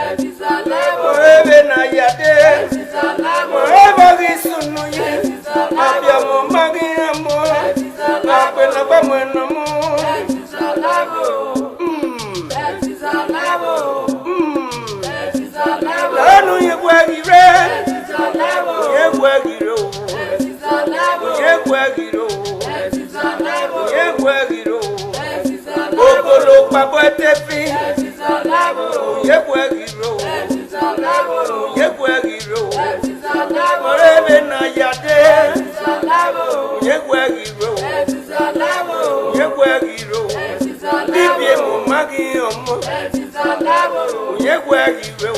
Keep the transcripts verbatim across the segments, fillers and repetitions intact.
Ore vbe ne a ya dee, ore vbe ghi sunu yi, abiọmọ ma ghi rhan ọmọ, agbelọgba mu ẹnọ mu. Mm. Mm. Lanu ye guẹ ghi rre, ye guẹ ghi rre o, ye guẹ ghi rre o, ye guẹ ghi rre o. Ogolo kpabọ ẹte fi, ye guẹ ghi rre o, ye guẹ ghi rre o. Ore vbe ne a ya dee, ye guẹ ghi rre o, ye guẹ ghi rre o. Bibi emu ma ghi rhan ọmọ, ye guẹ ghi rre o,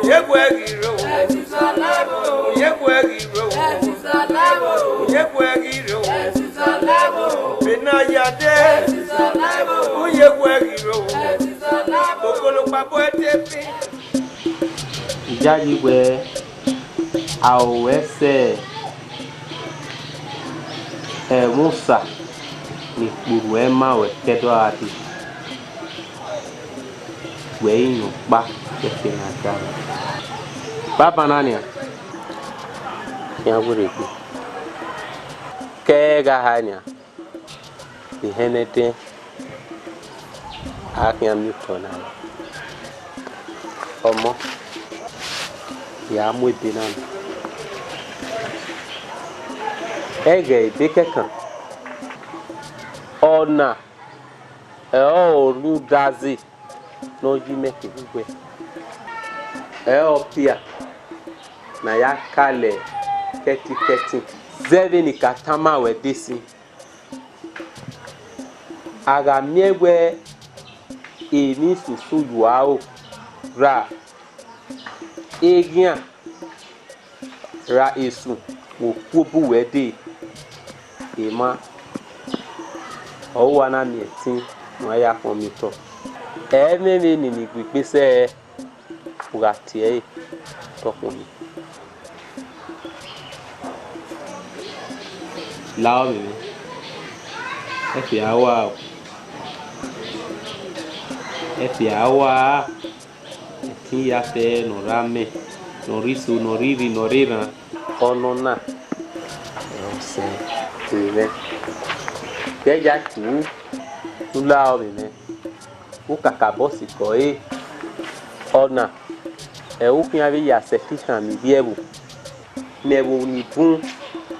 ye guẹ ghi rre o, ye guẹ ghi rre o, ye guẹ ghi rre o. Vbe ne a ya dee, ye guẹ ghi rre o. Ogolo kpabọ ẹte fi. Iyayi wẹẹ, a ru ẹsẹ ẹmwẹ Osa ne ikpurhu ẹre ma ruẹ ke ẹdẹ ọre a dee, wẹ i rẹn ọkpa vbe ẹfe ne a da ruẹ. Banbanna nian, khian werriegbe, ke ẹ gha hae nian, ehẹn ne ẹdẹn a khian miẹn otọ na. Ọmọ, ya mu ebe na nọ. Ẹghẹ ebe kẹkan, ọna ẹre ọ rhie udazi ne ọ yi mẹ kevbe uwẹ. Ẹre ọ pia ne a ya kalẹ kẹtin kẹtin. Zẹ vbene I ka tama ruẹ ẹdesi. A gha miẹn wẹẹ emwi soso ye uwa ro, ra eghian, ra esu, vbe okuo bu uwẹ dee, emwa, ọ ru uwa na miẹn ẹtin ne uwa ya khọn miẹn otọ. Ẹmwẹ vbene I gu egbe sẹ, u gha tie ẹre, te ọ khọn miẹn. Lahọ vbe mwẹ, ẹfe a rua o, ẹfe a rua, ẹtin ya fẹ ne ọ rre amẹ, ne ọ rre iso, ne ọ rre irri, ne ọ rre erhan. Ọnọna, ẹ ọ sẹ vbe mwẹ, ghẹ ya tu, u lahọ vbe mwẹ. U kakabọ sikẹ ọre, ọna ẹre u khian vbe ya sẹtin khama ivbi ẹvbo, ne ẹvbo ni bun,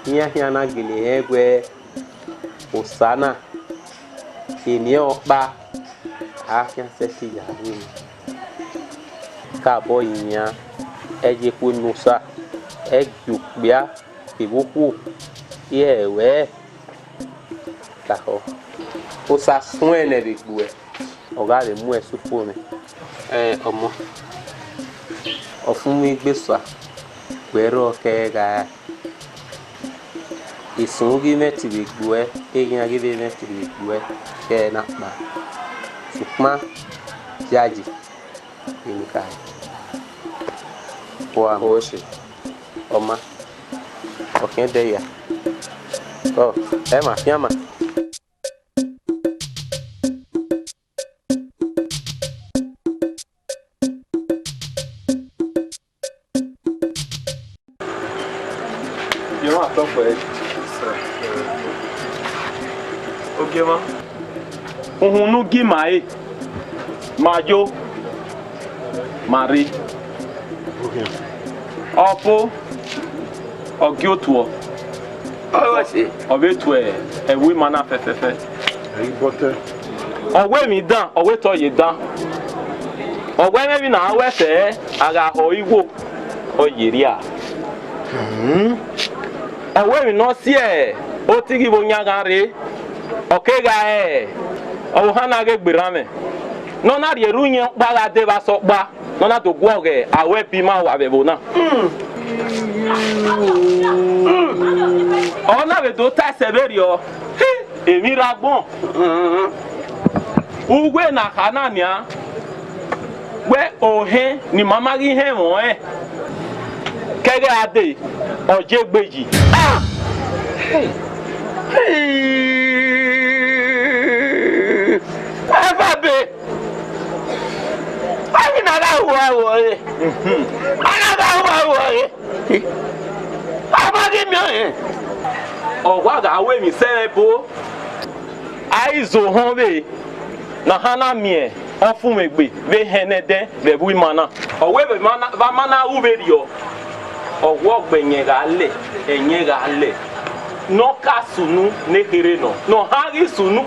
iran khian na gele rẹn wẹẹ, Osa na, eni ọkpa, a khian sẹtin ya ru emwi. Kakabọ ye iran, ẹ ye ekhue ne Osa, ẹ gie okpia kevbe okhuo, iran ruẹ. Lahọ, Osa suẹn nẹ vbe egbe uẹ, ọ gha vbe mu ẹn sẹ ukpo mwẹ. Ẹ, ọmọ, ọfumwegbe Osa, wẹ rrọọ ke ẹ gha ra. Esu ghi mwẹ ẹtin vbe egbe uẹ, eghian ghi vbe mwẹ ẹtin vbe egbe uẹ, ke ẹ na kpa. Sokpan, yayi, enikaro. Wa mu ọse, ọ ma, ọ khian ẹdẹ ya. Ọ, ẹ ma fianma. Ye ọmwa tọ fẹẹ. Ogiemwa. Uhunmwu ne u gi ma re, ma yo, ma rre. Ọ fo, ọ gie otuọ. Ọ vbe tuẹ ẹvbo ima na fẹfẹfẹ. Ẹ i bọtẹ. Ọ wẹ emwi dan, ọ wẹ te ọ ye dan. Ọ wẹ ẹmwẹ emwi ne a wẹ sẹ, a gha họ igho, ọ ye rria. Hmm. Ọ wẹ emwi ne ọ si otighi vbe oyan ghan rre, ọ kegha re ọvbokhan na ghe gberranmwẹ, ne ọ na rhie erha uyẹn ọkpa gha dee vbe asẹ ọkpa, ne ọ na do guọghọ aro ẹbọ ima wa vbe ẹvbo na. Ọ na vbe do ta ẹsẹ vberriọ, emwi rre agbọn. Uwẹ ne a kha na nian, wẹ ohẹn ne ima ma ghi họn ẹmwẹ ọnrẹn, ke ẹghẹ a dee, ọ ye egbe yi. Ah! Hey! Hey! Eva be! Emwi na Wa ruẹ ọre. A na gha ru aro ẹre, a ma ghi miẹn ọnrẹn. Ọ wa gha ru emwi sẹ ẹvbo. A i zo họn vbe ne a ha na miẹn ọfumwegbe vbe hẹn nẹdẹn vbe ẹvbo ima na. Ọ wẹ vbe ma na, vbe a ma na ru vberriọ, ọ wẹ ọgbẹyẹn gha lẹ, ẹyẹn gha lẹ, ne ọ ka sunu ne kherhe nọ, ne ọ han ghi sunu,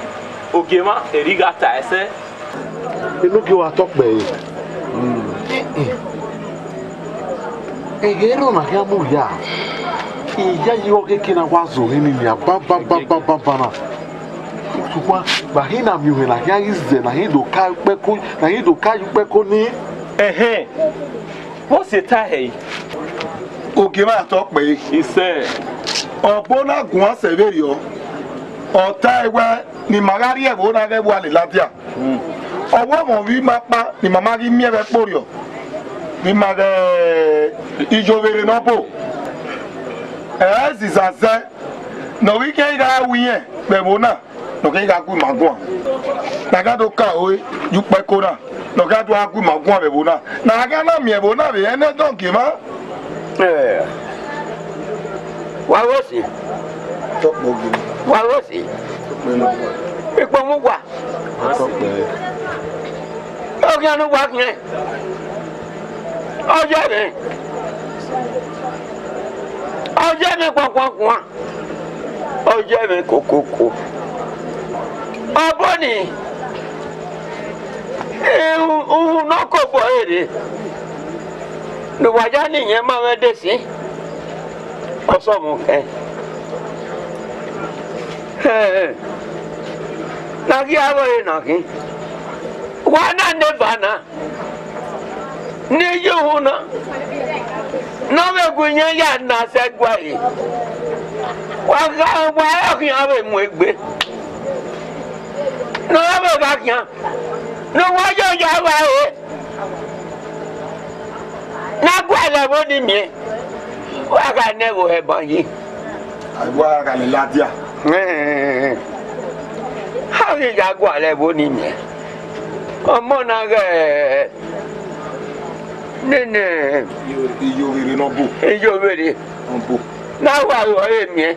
ogie mwa ẹre I gha ta ẹsẹ. Enogie wa tọ kpẹre. Ẹghẹ erha na khian mu ya, iyayi ọghe eke na wa zo hẹ nene a banbanbanbanban na. Sokpan, vbe a hin na miẹn uhẹn ne a khian ghi zẹ, ne a hin do ka ukpẹko, ne a hin do ka ye ukpẹko nii. Ẹhẹn, vbọ si tae hẹ? Ogie mwa tọ kpẹre. Isẹ. Ọbo na guan sẹ vberriọ, ọ tae wẹẹ ne ima gha rrie ẹvbo na ghẹ vbe uwa lele adia. Ọ wẹ ọmọ vbe ima kpa ne ima ma ghi miẹn vbe ẹkpo rriọ, vbe ima ghẹ iyovberre ne ọ bo. Ẹ i ziza zẹ ne ọ ghi khian gha ru irẹn vbe ẹvbo na, ne ọ khian gha gu ima guan. Ne a gha do ka ore ye ukpẹko na, ne ọ gha do gha gu ima guan vbe ẹvbo na. Ne a gha na miẹn ẹvbo na vbe hẹn nẹdẹn ogie mwa. Ẹ, wa ru ẹse. Wa ru ẹse. Ikpọnmwẹ uwa. Ọ khian ne uwa khian. Ọ ye mwẹ. Ọ ye mwẹ khuankhuankhuan. Ọ ye mwẹ kokoko. Ọbo nii, uhunmwu ne ọ kobọ ẹre rre, ne uwa ya ne iyẹn ma mwẹ ẹdesi, ọ sẹ ọmọ kẹn. Hẹn, ne a ghi aro ẹre na khin, wa na ne eva na. Ne iye uhunmwu na, ne ọ vbe gu iyẹn ya na sẹ ẹguae, wa gha, wa rẹn khian vbe mu egbe, ne ọ vbe gha khian, ne uwa ya ya vba ẹre, ne a gualọ ẹvbo ni miẹn, wa gha nẹ ẹvbo hẹ ban yi. A wa gha lele adia. Ẹn, a ghi ya gualọ ẹvbo ni miẹn. Ọmọ na ghẹ nene iyovberre ne ọ bu. Iyovberre. Ọ bu. Ne a wa ru ẹre miẹn.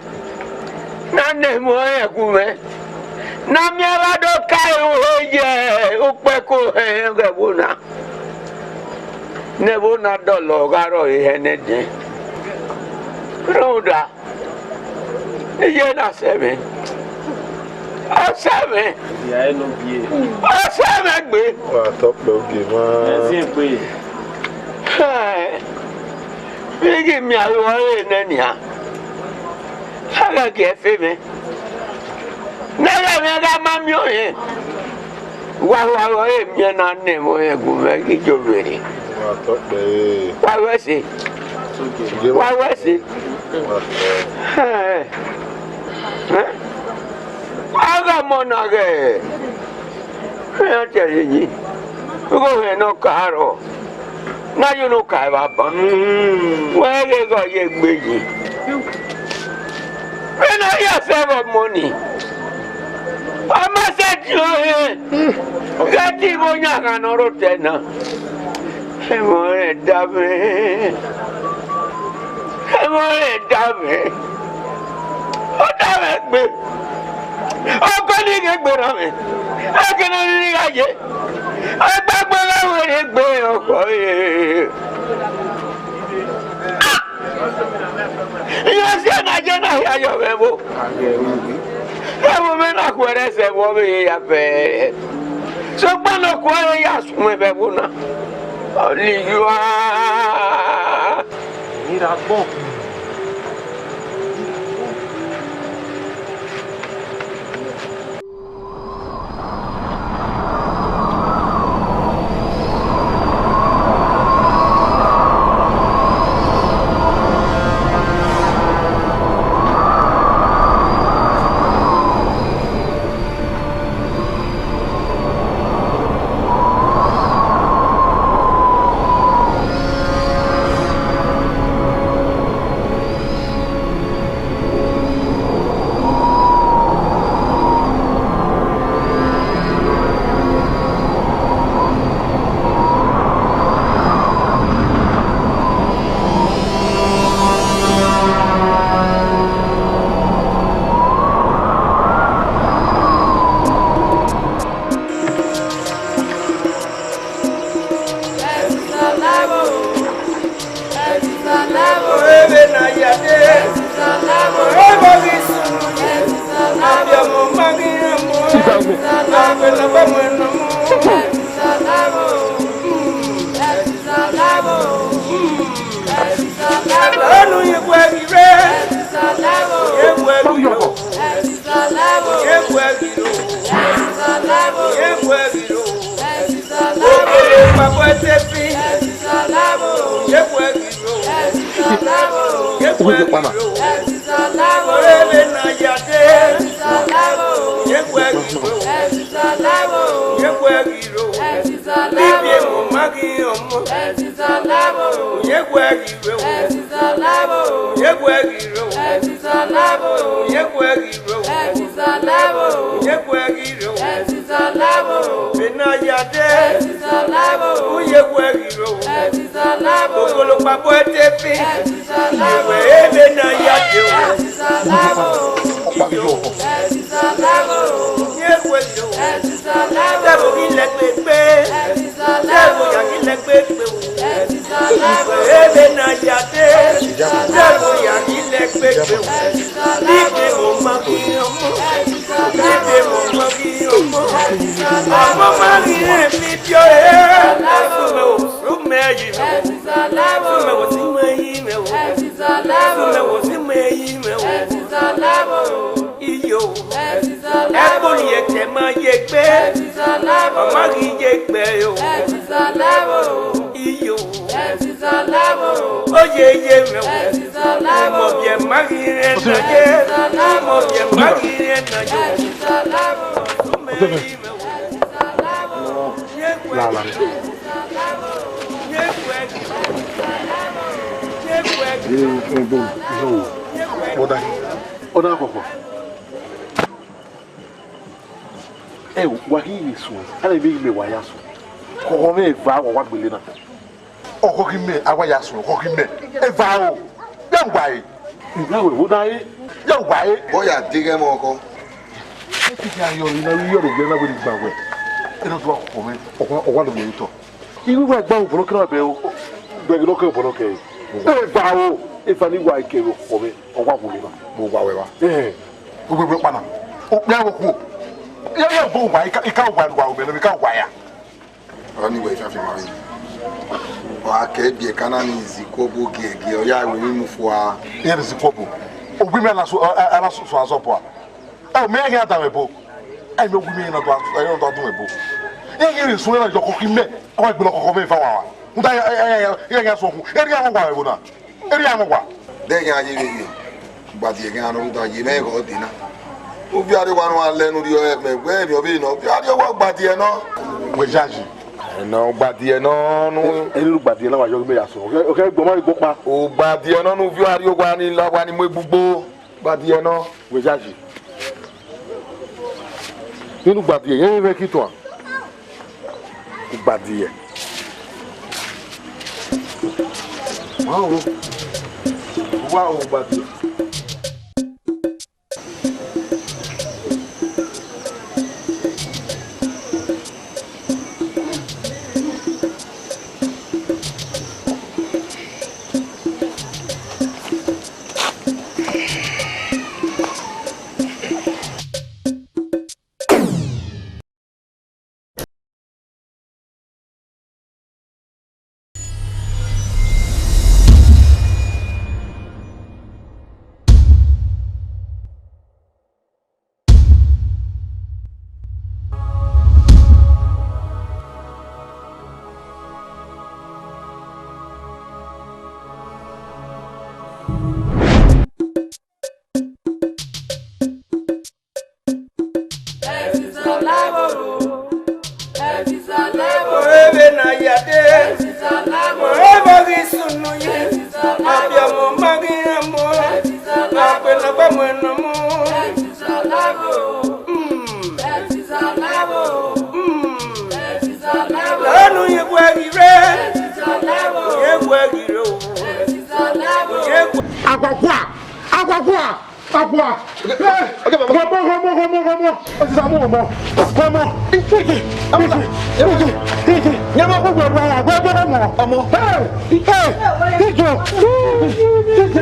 Ne a na emu ẹre gu mwẹ. Ne a miẹn vbe a do ka ru he ye ukpẹko hẹ ẹvbo na. Ne ẹvbo na dọlọ gha rrọọ ehe nẹdẹn. Rhunmwuda, iye na sẹ mwẹ. Ọ sẹ mwẹ. Ọ sẹ mwẹ gbe. Wa tọ kpẹ ogie mwa. Ẹ ziẹn gbe. Ẹ, vbe I ghi miẹn aro ẹre nẹ nian, a ghẹ gie ẹfe mwẹ. Ne a ghẹ mwẹ gha ma miẹn ọnrẹn. Wa ru aro ẹre miẹn na nẹ ẹmwẹ ọnrẹn gu mwẹ ghi jovwerriẹ. Wa tọ kpẹ re. Wa ru ẹse. Wa ru ẹse. Wa tọ. Ẹ, ẹ, a gha mọ na ghẹ. Iran tiẹre yi, igho hẹn ne ọ ka rrọọ, ne a ye unu ka evba ban. Wẹ ghe ghe ọ ye egbe yi. Vbene ọ ya sẹ vbe ọmọ nii, ọ ma sẹ diọn hẹn, ghẹ te ivbi oyan gha ne ọ rre otọ na. Ẹmwẹ ọnrẹn da mwẹ. Ẹmwẹ ọnrẹn da mwẹ. Ọ da mwẹ gbe. Ọkọ ni ghe gbe rran mwẹ. Ẹkẹnẹ ni gha ye. Ọgbagba gha wẹrẹ gbe ọkọ re. Iran si na ye na hia yọ mwẹ vbo. Ẹvbo mwẹ na khuẹrhẹ sẹ vbe ọ vbe ya fẹ. Sokpan ne ọ khuẹrhẹ ya suẹn vbe ẹvbo na. Ọliyua. Ira gbọn. Uwẹ kpama. Vbe na ya dee, uye wẹ ghi ro. Ogolo kpakpo ẹte fi, iwẹ ebe na ya dee. Iyo, uye wẹ ghi ro. Dẹvo ghi lẹgbe gbe, dẹvo ya ghi lẹgbe gbe. Iwẹ ebe na ya dee, dẹvo ya ghi lẹgbe gbe. Ibe mo ma ghi ọmọ, ibe mo ma ghi ọmọ. Ọmọ ma ghi rẹn fi Yo, eh, sumẹ wo, sumẹ yi mẹ wo. Sumẹ wo, sumẹ yi mẹ wo. Sumẹ wo, sumẹ yi mẹ wo. Iyo. Ẹbọ ni ẹkẹ ma ye gbe. Ọ ma ghi ye gbe o. Iyo. Oye ye mẹ wo. Ọmọ biẹ ma ghi rẹn na ye. Ọmọ biẹ ma ghi rẹn na ye. Sumẹ yi mẹ wo. Lala ni. Ọda, ọda kọkọ. Ẹ, wa ghi ye suẹn, a lẹ vbe ghi mẹ wa ya suẹn. Kọkọ mwẹ eva wa wa gbele na. Ọkọ ghi mẹ, a wa ya suẹn, ọkọ ghi mẹ. Eva o, ya wa e. Ìyá wẹ̀ wo dá yé? Ya wa e. Ọ ya deghẹ ẹmwẹ ọkọ. Ẹ ti gha yọ, ina ru yọrọ gbe na wẹ ni gba wẹ. Ẹ na do wa kọkọ mwẹ, ọ wa, ọ wa do mẹ otọ. Iru wa gba obọ nọkẹ na bẹ o. Gbẹghe nọkẹ obọ nọkẹ. Eva o, eva ni wa kẹ vbe ọkọ mwẹ, ọ wa wo eva. Mo wa wẹ wa. Ẹhẹn. Ugbegbe kpana. Okpia wo kuo. Ya, ya bo wa, ika, ika wa wa, omẹ ne ika wa ya. Ọni wẹ ifianfian ma rre. Ọ a kẹ biẹ ka na ni izi kuọbo giẹgiẹ, ọ ya wẹ emwi mu fua. Iran izi kuọbo. Owi mẹ na so, a, a, a na so, so azọ bua. Ẹ, mẹ ghi a da mwẹ ebo. Ẹ, mẹ owi mẹ na do, ẹ, na do a du mwẹ ebo. Ẹ, iran isu na yọ kọkọ mẹ. Ọ wa gbele kọkọ mẹ eva wa wa. Nda, ẹ, ẹ, ẹ, ẹ, ẹ, ẹ, so ku. Ẹ, ẹ, ẹ, wa wa ebo na. Erriọ amọ wa. Dẹghe a ye vbe ye, Ugbadiẹ ghe a nọ rhunmwuda ye mwẹ ghe ọ dee na. Uvie Arriọwa ne uwa lẹ ne u rhie ọre mẹ wẹ emwi ọvbehe nọ, Uvie Arriọwa Ugbadiẹ nọ. Wẹ yayi. Ẹnọ Ugbadiẹ nọ nu. Eni Ugbadiẹ na wa yọ ghi mẹ ya sẹ. Okẹ, okẹ, gbọma ghi gbọkpa. Ugbadiẹ nọ nu Uvie Arriọwa ni la wa ni mu egbugbo. Ugbadiẹ nọ. Wẹ yayi. Nene Ugbadiẹ, irẹn vbe ẹki tuan. Ugbadiẹ. Wa o. Wa o Ugbadiẹ. Ebe na ya dee, ebe ghi sunu yi, abiọmọ ma ghi rẹn mu, agbẹnọgba mu ẹnọ mu. Mm. Mm. Lanu ye wẹ ghi rre, ye wẹ ghi rre o. Ye wẹ. Agbagua, agbagua. Akua. Ọmọ, ọmọ, ọmọ, ọmọ, ọmọ. Ẹ ti sa mu ọmọ. Ọmọ. Ije, ije, ije, ije. Nyẹ ma gbogbo ẹrọ ara, gbogbo ọmọ. Ọmọ. Hey, hey, ije. Ije.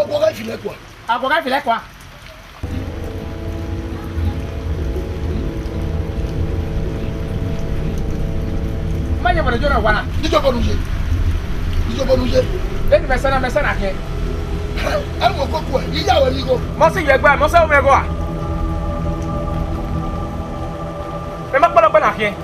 Ọguọ gha filẹ kua. Aguọ gha filẹ kua. Ma ye vbọrọ Jona wa na. Ijọba nu ye. Ijọba nu ye. Eni mẹ sẹ na, mẹ sẹ na khian. Ẹ wọ koko ẹ, iya wẹ ni go. Mọ si ye ẹgbẹ, mọ sẹ wẹ gọ a. Mẹ ma kpọlọ gbe na khian.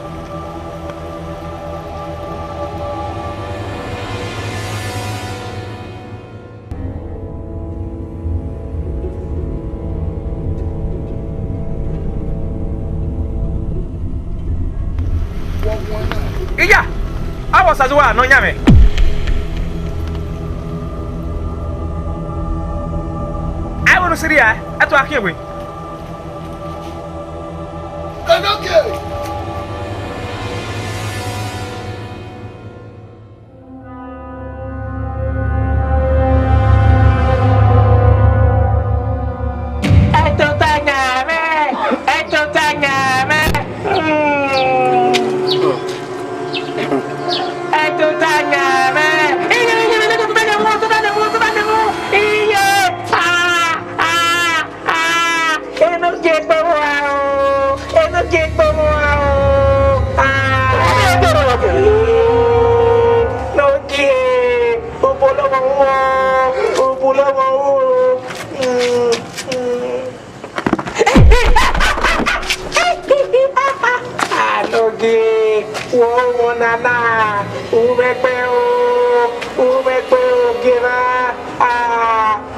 Osazuwa ne ọ yan mwẹ. Ẹ vbe unu sirri a, ẹ tua khian we. Enogie! Ẹ tota yan mwẹ, ẹ tota yan mwẹ. Mm. Ẹ tota yan mwẹ. Iye, iye, iye, iye, iye, iye, iye. Ah, ah, ah. Enogie gbe owa o. Enogie gbe owa o. Ah. Enogie. Ubu lọmọ ru o. Ubu lọmọ ru o. Mm, mm. Enogie, wo wọn nana, u mwẹ gbe o, u mwẹ gbe o, gie mwa, a,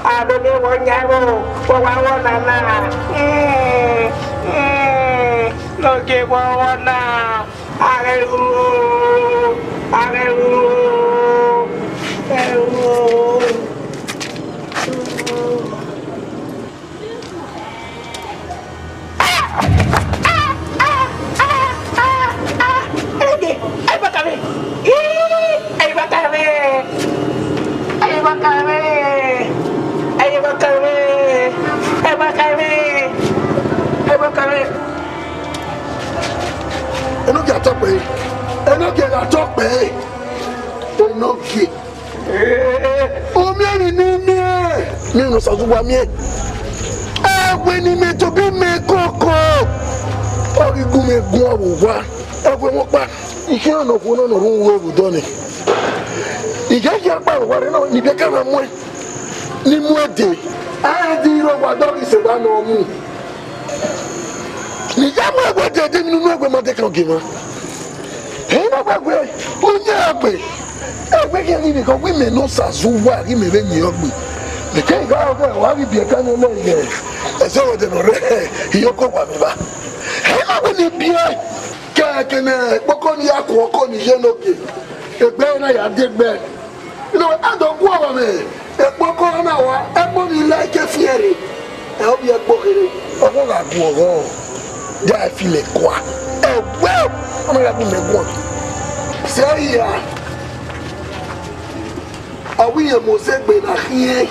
a do miẹn wọ yan ẹvbo, wọ wa wọn nana. Mm, mm, Enogie, wọ wọn na, a ghẹ ru o, a ghẹ ru o, ẹ ru o. Enogie, ẹ i wa ka mwẹ. Ii, ẹ i wa ka mwẹ. Ẹ i wa ka mwẹ. Ẹ i wa ka mwẹ. Ẹ i wa ka mwẹ. Ẹ i wa ka mwẹ. Enogie gha tọ kpẹre. Enogie gha tọ kpẹre. Enogie. U miẹn emwi ne I miẹn, miẹn ne Osazuwa miẹn. Ẹwe ne imẹ tobọ imẹ koko, ọ ghi gu mwẹ guan vbe owa. Ẹwe mwẹ ọkpa, I khian ne okhuo nọ ne ọ rhunmwuda uwu vbe odọ nẹ. I ghẹ ya kpa vbe owa rre nọ, ne ibiẹka na muẹn, ne I muẹn dee. A i di rre owa, dọghe isẹ evba ne ọ mu. Ne I ya mu ẹwe dee, de emwi ne unu ẹwe ma dekẹe ogie mwa. Ẹ i na wẹ wẹ, u yan egbe. Ẹwe khian ghi vbe khọ wẹ imẹ ne Osazuwa ghi mẹ vbe yin ọgbe. Mẹ keghi gha rhọkọ, wa ghi biẹ kan nẹ ighẹ ẹzọ ẹdẹ ne ọ rre iyoko wa vbe evba. Ẹ i na wẹ ne I biẹ, kẹkẹ ne ekpoko ni ya ku ọko ni ye Enogie, egbe na ya degbe. Nọ, a do gu ọghọ mwẹ, ekpoko na wa, ẹkpo ni la ike fiẹn rre, ẹ ovbi ẹkpo kherhe. Ọghọ gha gu ọghọ, ya e file kua. Ẹwẹ, ọ ma ya gu mẹ guan. Sẹ hia, ọ wẹ irẹn mu ozegbe na khiẹn.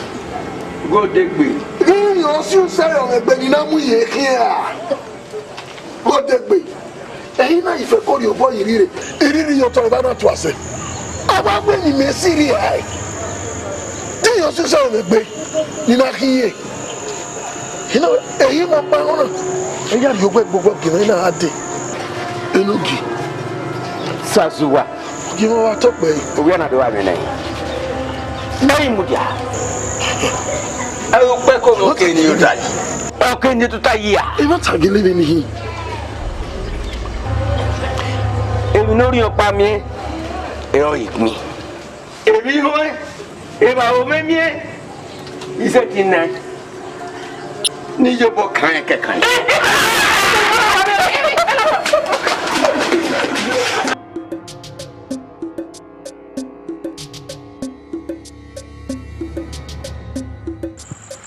Ghodegbe. Ghi irẹn ọ si usẹ rẹ ọmwẹ egbe ni na mu ye khiẹn ra? Ghodegbe, ẹre I na ifẹ ko rhie obọ ye irire, irire ye otọ evba na tua sẹ. A wa wẹ ne imẹ sirri rae, te irẹn ọ si usẹ rẹ ọmwẹ egbe ni na khiẹn. I na, ehe ima ọkpa ẹmwẹ na, ẹ ya rhie owa egbe owa gie mwẹ na gha dee. Enogie. Sazuwa. Gie mwẹ wa tọ kpẹre. Ovbi ọna do wa mwẹ nẹ. Ẹ i mudia. Ẹ i ukpẹ ko mwẹ oke ni tota yi. Oke ni tota yi a. I ma ta gele vbene I hin. Emwi ne orhiọn ọkpa miẹn, ẹre ọ ghi kpin. Emwi ihọẹn, evba aro mwẹ miẹn, I sẹtin na, ne I ye obọ kan rẹn kẹkan.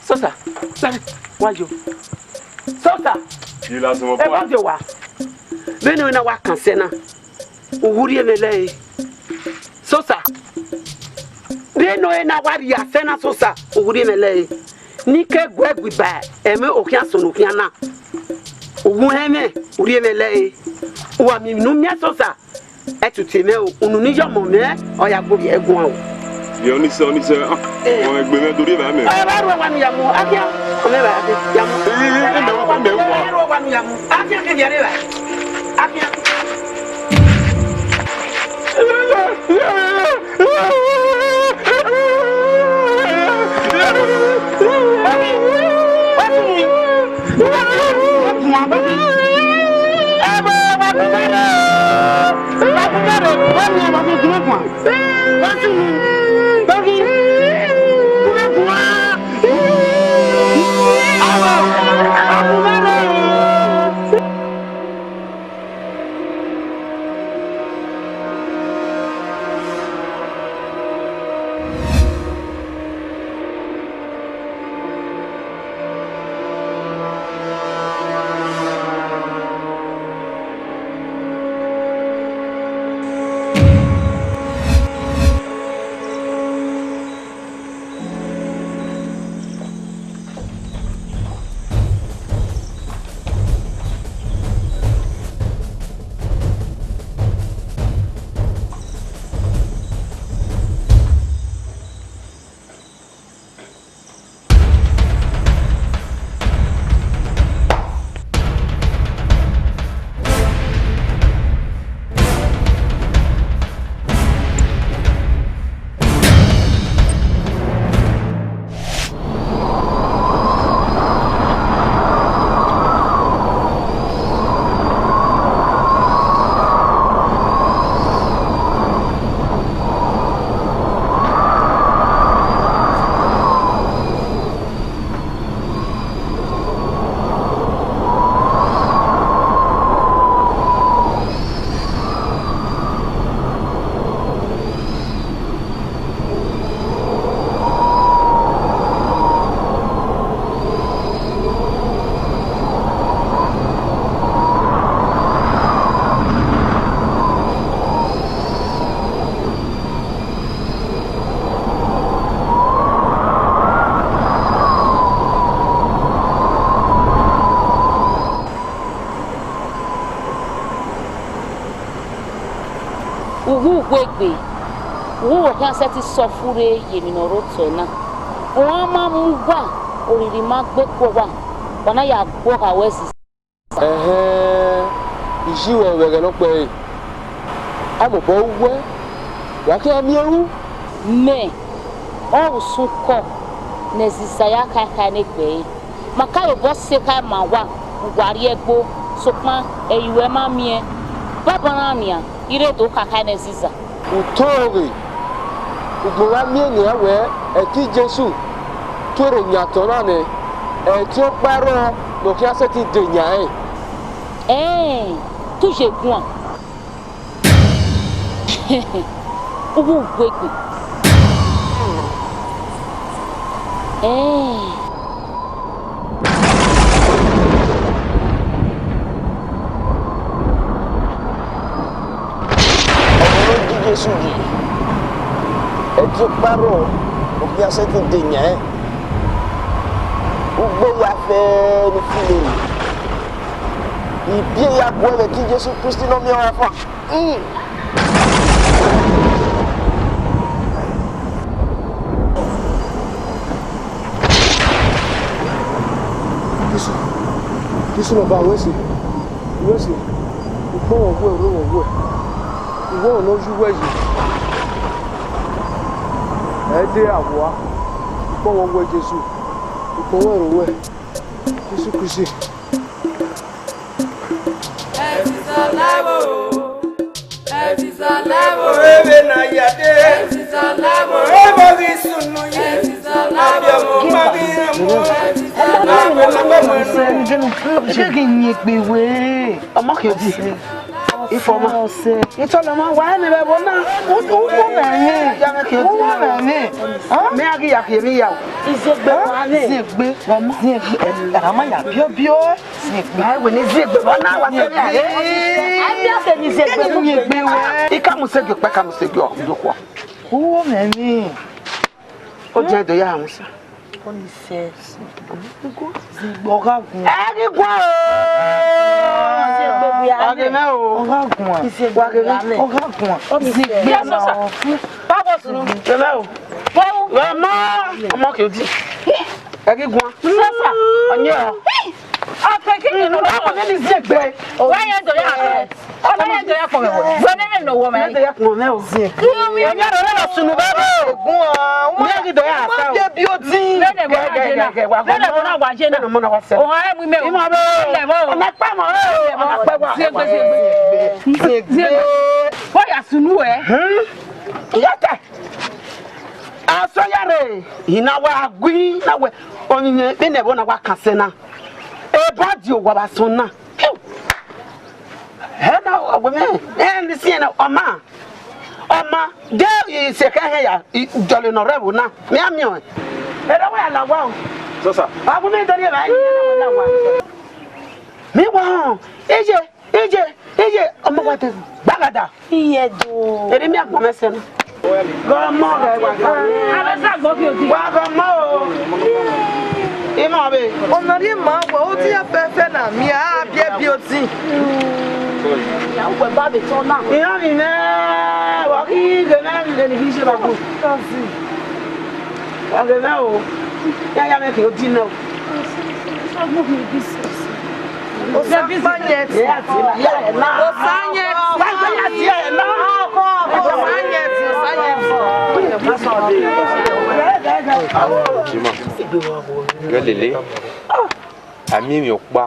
Sosa, sare, wa yo. Sosa, Yi la sẹ mwẹ ẹ ba ọkpa. Vbe owa. Vbene ọ na wa kan sẹ na, u wu rhie mwẹ lẹre. Sosa, vbene ọ na wa rhie asẹ na, Sosa, u wu rhie mwẹ lẹre. Ne I ke gu ẹe gui ba ẹmwẹ okhian sunu okhian na. U wu hẹn mwẹ, u rhie mwẹ lẹre. Uwa miẹn emwi ne u miẹn, Sosa. Ẹtutu mwẹ o, unu ni ye ọmọ mwẹ, ọ ya gbe ovbi ẹre guan o. Ye ọnii sẹ, ọnii sẹ, ah, eh, ọmọ egbe mwẹ do rhie evba mẹ. Ẹ, vbe a rhuẹ owa nu ya mu, a khian, ọmọ evba ya mu. Eh, eh, eh, mẹ wa, mẹ wa. Vbe a rhuẹ owa nu ya mu, a khian ke viẹ rre evba. A khian. Uwu wẹ khian sẹtin sẹ ọfurre ye emwi ne ọ rre otọ na. Ọmwa ma mu uwa, oriri ma gbe ku uwa, wa na ya gbe ọghe ruẹ zizẹ. Ẹhẹn, I yi ruẹ vbe ẹghẹ nọkpa ẹre. A mobọ ru wẹ, wa khian miẹn ru. Mẹ ọre usun kọ ne ẹziza ya khaekhae ne egbe ẹre. Ma ka ye obọ sẹ khae ma uwa, uwa rrie ẹgbo, sokpan ẹ i ruẹ ma miẹn. Banbanna nian, I rre do khaekhae ne ẹziza. Uto ghe, ugbẹn wa miẹn nian wẹ ẹtin Jesu tuorre yan otọ na nẹ, ẹtin ọkpa rrọọ ne ọ khian sẹtin de yan rẹn. Ẹẹn, te u ye guan. Uwu uwegbe. Ẹẹn. Ọmọ ne ọ gie Jesu yi, ẹtin ọkpa rrọọ, ọ khian sẹtin de yan rẹn. Ugbo ya fẹ ne filo, ibiẹ ya guẹ vbe ẹtin Jesu Kristi ne ọ miẹn ọmwa fan. Jesu, Jesu ne Ọba, wẹ sẹ, wẹ sẹ, ukpọn mwẹ ọ wuẹ, orre mwẹ ọ wuẹ, uwẹ ọre ne ọ yi uwẹ yi. Ẹ i de ra vbua, ukpọn mwẹ ọ wuẹ Jesu, ukpọn mwẹ ọre uwẹ, Jesu Kristi. Ẹziza lẹvbo, ẹziza lẹvbo, ebe na ya de. Ẹziza lẹvbo, ebe ghi sunu yi. Ẹziza lẹvbo, abia mu ma ghi mu. Ẹziza lẹvbo, ebe na ghi mu. Ike ghi yin egbe wẹ. Ọmọ kẹ di. Ifeoma. Itọlọmọ wa ẹmwẹ vbe ẹvbo na. U, u, u mwẹ mwẹ. Ya mwẹ kẹ di. U mwẹ mwẹ. Mẹ a ghi ya kẹ emwi ya o. Izegbe wa mwẹ. Izegbe wa mwẹ. Izegbe. Ẹ, a ma ya biobio. Ziegbe. Ẹ wẹ ne ziegbe vbọ na wa sẹ ne a re. Ziegbe. Ẹ biẹ sẹ ne ziegbe. Ziegbe wẹ. I ka mu sẹ gie ọkpa, ka mu sẹ gie ọdokhuọ. Uwu mwẹ ni. Ọ jẹ do ya mu sa. Ọ ni sẹ. Ziegbe ọ gha guan. Ẹ ghi guan o. Ziegbe wia. Ọ ghe mẹ o. Ọ gha guan. Ziegbe wia mẹ. Ọ gha guan. Ọ ni sẹ. Ziegbe ma o. Baba sunu. Ghe mẹ o. Ghe mẹ. Ọmọ kẹ odi. Ẹ ghi guan. Sasa. Ọni ọ. Akẹkẹ ni no. Ọmọ ne ni ziegbe. Wa ye do ya. Ọmọ ye do ya kpọnmwẹ wẹ. Wẹ ne mẹ nọ wọ mẹ. Ne do ya kpọnmwẹ o. Ziegbe. Ọni ọ rẹ sunu baba. Guan. Wẹ ghi do ya sa o. Wẹ bi odin. Nene wẹ na jena. Nene wẹ na wa jena. Nene wẹ na wa sẹ. Ohan ẹ mu mẹ o. Ima bẹ. Lẹ bọ. Ọmọ pa mọ. Ọmọ pa wa. Ziegbe, ziegbe. Ziegbe. Wẹ ya sunu ẹ. Hmm. Iya ta. Asọ ya rre, I na wa gui na wẹ, ọyẹn vbene ẹvbo na wa kan sẹ na. Eba di owa vbe asọn na. Piu! Ẹ na, ọgbe mwẹ, ẹ ni siẹn na, ọ ma, ọ ma, de isẹkẹ hẹn ya, I dọlọ ne ọ rre ẹvbo na, mẹ a miẹn ọẹn. Ẹ rẹ wẹ a la owa o. Sọsa. Ọgbe mwẹ dọlọ evba, ẹ ni na wẹ la owa. Mi wa họn, iye, iye, iye, ọmọ wa te gbagada. Iye do. Eri mi agbọn mẹ sẹ na. Gọmọ rẹ wa gọmọ. Abẹ sa gbọ bi odi. Wa gọmọ o. Ima be. Ọna rhie ma wẹ, odi ya fẹfẹ na, mi a biẹ bi odi. Ya wẹ ba be tọ na. Iran ni nẹ, wa ghi ghe nẹ, ni ghi se ba go. Wa ghe nẹ o. Ya ya mẹ ke odi nẹ o. Osa kpanyẹ ti. Osa nyẹ ti. Osa nyẹ ti. Osa nyẹ ti. Osa nyẹ ti. Jima, ghẹ lele, a miẹn emwi ọkpa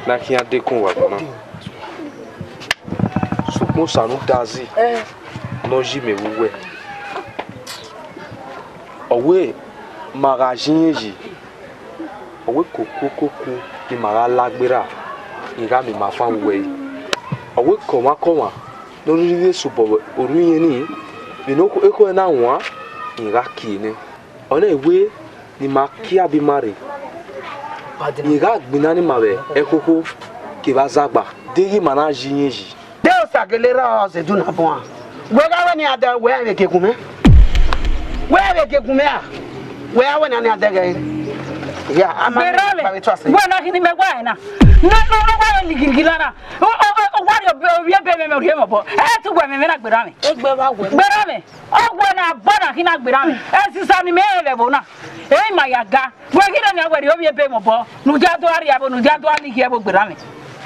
ne a khian dekun vbe agbọn na. Sokpan Osa ne u da zẹ ne ọ yi mẹ vbe uwẹ. Ọ wẹ ma gha yi irẹn yi, ọ wẹ koko koko ne ima gha la gberra, I gha miẹn ima fan vbe uwẹ yi. Ọ wẹ ke ọmwa ke ọmwa ne ọ rhirhi vbe sobọ orhu irẹn nii, vbene ekhọe na wan, I gha kie nẹ. Ọ na wẹ ne ima kie abe ima rre, I gha gbinna ne ima vbe ẹkhokho kevbe azagba, deghẹ ima na yi irẹn yi. De Osa gele rrọọ zẹ edu na bun a? Wẹ gha wẹ ne iran dẹ wẹ vbe gie gun mwẹ? Wẹ vbe gie gun mwẹ ra? Wẹ gha wẹ ne iran dẹ ghẹ? Ya, a ma Berale, vbe tọ asẹ. Wẹ na khin ne imẹ wa ẹre na. Ne, ne, ne wa ligirigi na na. O, o, o, o wa Ovbi ebe mwẹ, mwẹ rhie mwẹ obọ. Ẹ te uwẹ mwẹ na gberra mwẹ. Egbe vbe wẹ. Gberra mwẹ. Ọ wẹ na bọ na khin na gberra mwẹ. Ẹ sisa ni mẹ rẹn vbe ẹvbo na. Ẹ ma ya ga. Wẹ ghi rẹn wẹ rhie ovbi ebe mwẹ obọ. Ne u ya do rhie ẹvbo, ne u ya do lighi ẹvbo gberra mwẹ.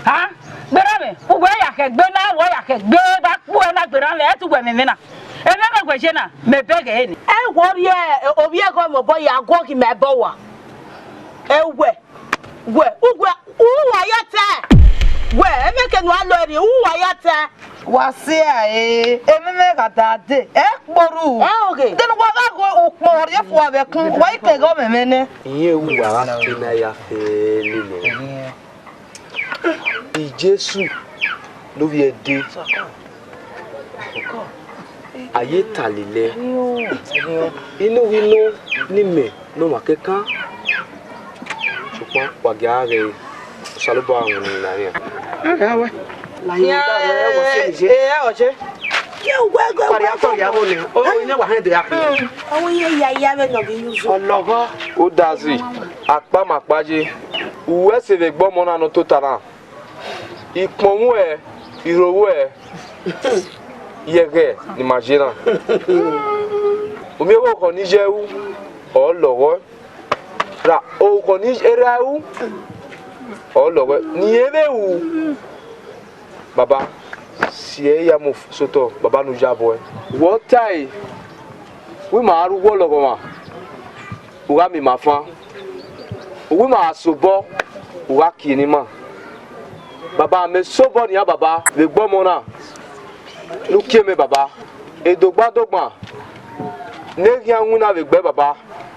Ha? Gberra mwẹ. Uwẹ ya khẹ gbe na, wẹ ya khẹ gbe ba kpu ẹ na gberra mwẹ. Ẹ te uwẹ mwẹ na. Ẹ mwẹ wẹ je na, mẹ bẹghe ẹre ni. Ẹ wọ rhie ovbi ẹghẹ mwẹ obọ ya guọghọ mẹ ẹbọ wa. Ẹ wẹ. Wẹ, uwẹ, uwa ya tẹ. Wẹ, emeke ne uwa lọ rri, uwa ya tẹ. Wa sẹ ẹre, ememe gha da dee, ẹ kporhu. Ẹ oghe. Dene uwa gha ghe ukpọn rhie fua vbe ẹkun, wa i keghe ọmẹmẹ nẹ. Irẹn uwa gha ke na ya fe lele. Jesu ne ovbi ẹdẹ. A ye ta lele. Inu ghi nọ ne imẹ ne ọmwa kekan. Sokpan wa gia ghe Osanobua winna na rian. Ẹ wẹ. Ẹ, ẹ, ọchẹ. Ke uwẹ ghe Pariatọ ya vbo nẹ, o, ine wa hẹn do ya khin. Ọwọ ye ya ya vbe nọ ghi use. Ọlọghọ. Udazi, akpa ma kpa ye. Uwẹ ẹse vbe egbe ọmọ na ne ọ tota na. Ikpọnmwẹ, irhovwẹ, yẹghẹ ne ima ye na. U miẹn vbe orukhọ ne I ye ru, ọ lọghọe. Ra orukhọ ne erha ru, ọ lọghọe. Ne irẹn vbe ru, baba, si ẹre ya mu sotọ, baba ne u ya bọe. Wẹ ọ tae, wẹ ima gha rre uwu ọlọghọmwa, u gha miẹn ima fan. Uwu ima gha sẹ obọ, u gha kie ne ima. Baba, mẹ sẹ obọ nian, baba, vbe egbe ọmọ na, ne u kie mẹ, baba. Edogbadogban ne eghian winna vbe egbe, baba,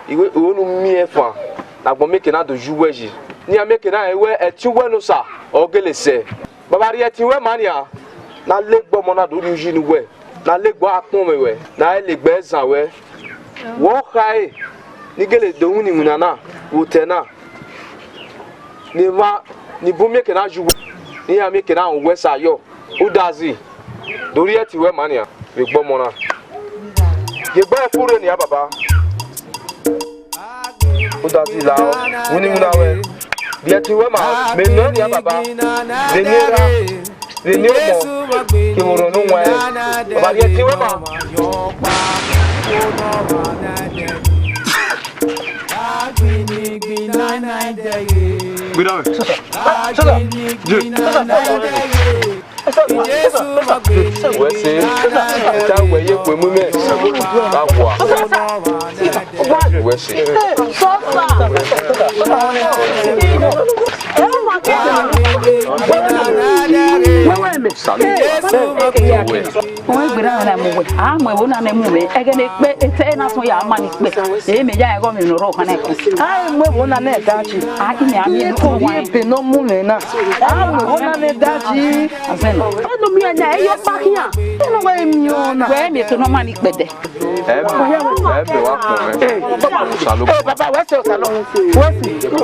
I wẹ, I wẹ ne u miẹn fan ne agbọn mieke na do ye uwẹ yi. Ne iran mieke na rẹn wẹ ẹtin uwẹ ne Osa ọ gele sẹ. Baba, rhie ẹtin ruẹ ma nian, ne a la egbe ọmọ na do rhie uyi ne uwẹ, ne a la egbe akpọnmwẹ ruẹ, ne a la egbe zan ruẹ. Wẹ ọ khare ne I gele do winna iwinna na vbe otọ na, ne emwa ni bun mieke na ye uwẹ, ne iran mieke na rẹn uwẹ sẹ ayọ. Udazi, do rhie ẹtin ruẹ ma nian vbe egbe ọmọ na. Ye egbe ẹre furre nian, baba. Udazi, la ọ, winna iwinna ruẹ. Rhie ẹtin ruẹ ma, mẹ nọ nian, baba. Vbe eni erha, vbe eni ọmọ, kevbe orhiọn ne u wan ẹre. Baba, rhie ẹtin ruẹ ma. Gbinna mwẹ. Sọsa. Sọsa. Wẹ ẹse, ẹta wẹ ye kue mu imẹ. Gha gua. Wẹ ẹse. Salu. Wẹ. Ọ gberra mwẹ na mu wẹ, a mu ẹvbo na nẹ mu mwẹ, ẹghẹ ne ekpe etẹ na sọn ya ma ni kpẹ, e mẹ ya ẹghọ mwẹ ne ọ rrọọ khan na ẹko. A mu ẹvbo na nẹ dachi. A i mẹ a miẹn ne ko rhie ebe ne ọ mu mwẹ na. A mu ẹvbo na nẹ dachi. Azẹ nọ. Ẹnu miẹn na, ẹ yọ kpa khian. Ẹnu wẹ miẹn ọna. Wẹ miẹn eto ne ọ ma ni kpẹdẹ. Ẹ mẹ, ẹ mẹ wa kpọn mwẹ. Salu. Ẹ baba, wẹ ẹse Osanobua. Wẹ ẹse.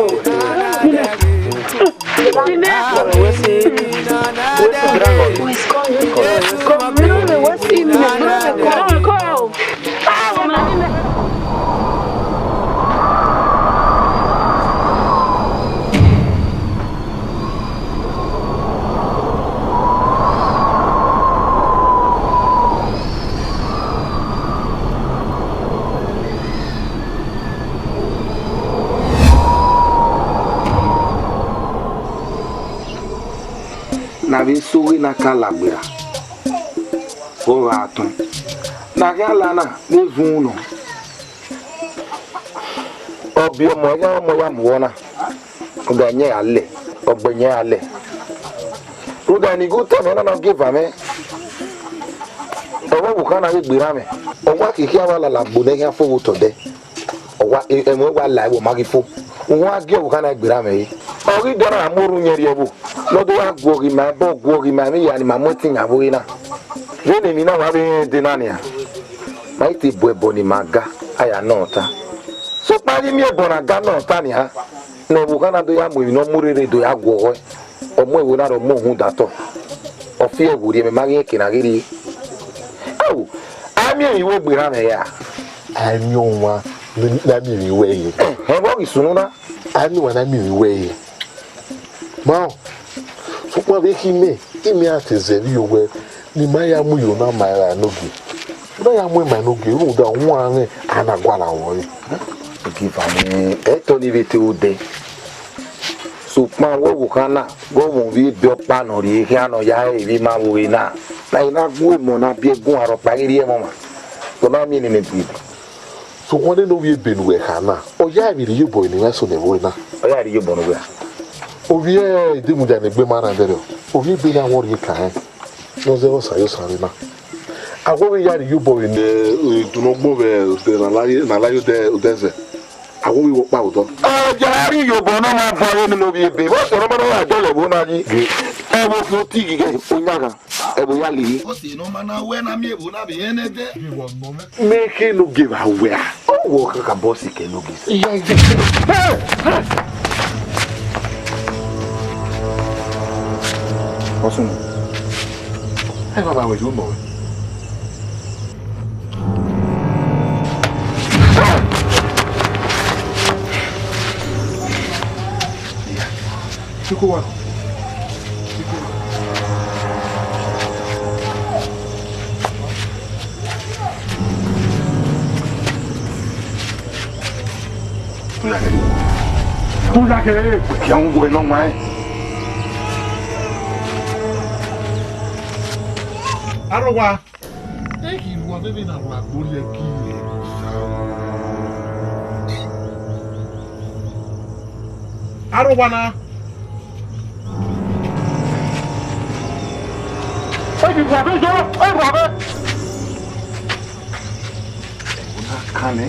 Ne a vbe sẹ oghe ne a ka la gberra, ọ gha tọn. Ne a khian la na, vbe vun nọ. Ọ biẹ ọmọ, ọ khian ọmọ ya mu vbọ na. Rhunmwuda ẹyẹn gha lẹ, ọ gbe ẹyẹn gha lẹ. Rhunmwuda ne I gu tama ẹn na, ne ọ gie eva mwẹ, ọ vbe ọvbokhan na ghi gberra mwẹ, ọ wa khẹke a wa lala gbo ne ẹn khian fo vbe otọ odẹ. Ọ wa, ẹmwẹ wa la ẹvbo ma ghi fo. Uhunmwu a gie ọvbokhan na gberra mwẹ re. Ọ ghi dọna mu orhu yẹn rrie ẹvbo, ne ọ do gha guọghọ ima ẹbọ, guọghọ ima emwi hia ne ima mu ẹtin yan vbe ore na. Vbene emwi na wa vbe rẹn dee na nian, ma i te bu ẹbọ ne ima ga, a ya nọ ọta. Sokpan a ghi miẹn ẹbọ ne a ga nọ ọta nian, ne ọvbokhan na do ya mu emwi ne ọ mu rere do ya guọghọe, ọ mu ẹvbo na rre, ọ mu uhunmwu da otọ, ọ fi ẹvbo rrie, mẹ ma ghi rẹn eke ne a ghi rrie. Ao, a miẹn emwi wẹ gberra mwẹ ra? A miẹn ọmwa ne a miẹn emwi wẹ re. Ẹhẹn, vbọ ghi sunu na? A miẹn ọmwa ne a miẹn emwi wẹ re. Ma, sokpan vbe khin mẹ, Imẹ a te zẹ vbe owẹ ne ima ya mu iro na ma ẹre enogie. U na ya mu ima enogie rhunmwuda uwanrẹn a na gualọ vbọ re. Giver mwẹ, ẹtọ ni vbe te odẹ. Sokpan wẹ ọvbokhan na, ghe ọmọ ovbi ebe ọkpa ne ọ rhie khian ne ọ ya re vbe ima vbe ore na, na i na gu emọ na biẹ gun arọkpa ghi rhie ẹmwẹ ọmwa, ọ na miẹn nene gbe. Sokpan nene ovbi ebe ne uwẹ kha na, ọ ya vbe rhie iyobọ ne ima eso ne ẹvbo na. Ọ ya rhie iyobọ ne uwẹ a? Ovbi ẹ, idemudia ne egbe ma rran ẹdẹrriọ, ovbi ebe na wọ rhie ka rẹn, ne ọ zẹ vbe Osa ye Osa rre na. A wẹ vbe ya rhie iyobọ vbe ne, eh, edunọgbọn vbe odẹ ne a la ye, ne a la ye odẹ, odẹ zẹ. A wẹ vbe wọ kpa odọ. Ọ ya rhie iyobọ ne ọ ma van vbe nene ovbi ebe, vbe ọ sẹ ne ọ ma na ya dọlọ ẹvbo na yi. Ẹvbo fi oti ghi ghẹ, ọ yan gha, ẹvbo ya lele. Ọ sẹ ne ọ ma na wẹ na miẹn ẹvbo na vbe rẹn nẹdẹ. Mẹ khe ne ogie vbe a wẹ a? Ọ wẹ ọ kakabọ sikẹ ne ogie sẹ. Iya, iya. Ọsunu. Ẹ baba wẹ yo nọ. Iya. Chukwu wa. Tun ya kere. Tun ya kere. Wẹ khian wẹ ne ọ wan ẹn. Arọgha. Ẹ ghi ru avbe vbene a wa gbe orhiọn ẹki rre. Arọgha na. Ẹ ghi ru avbe yo, ẹ ru avbe. Ẹvbo na kan nẹ.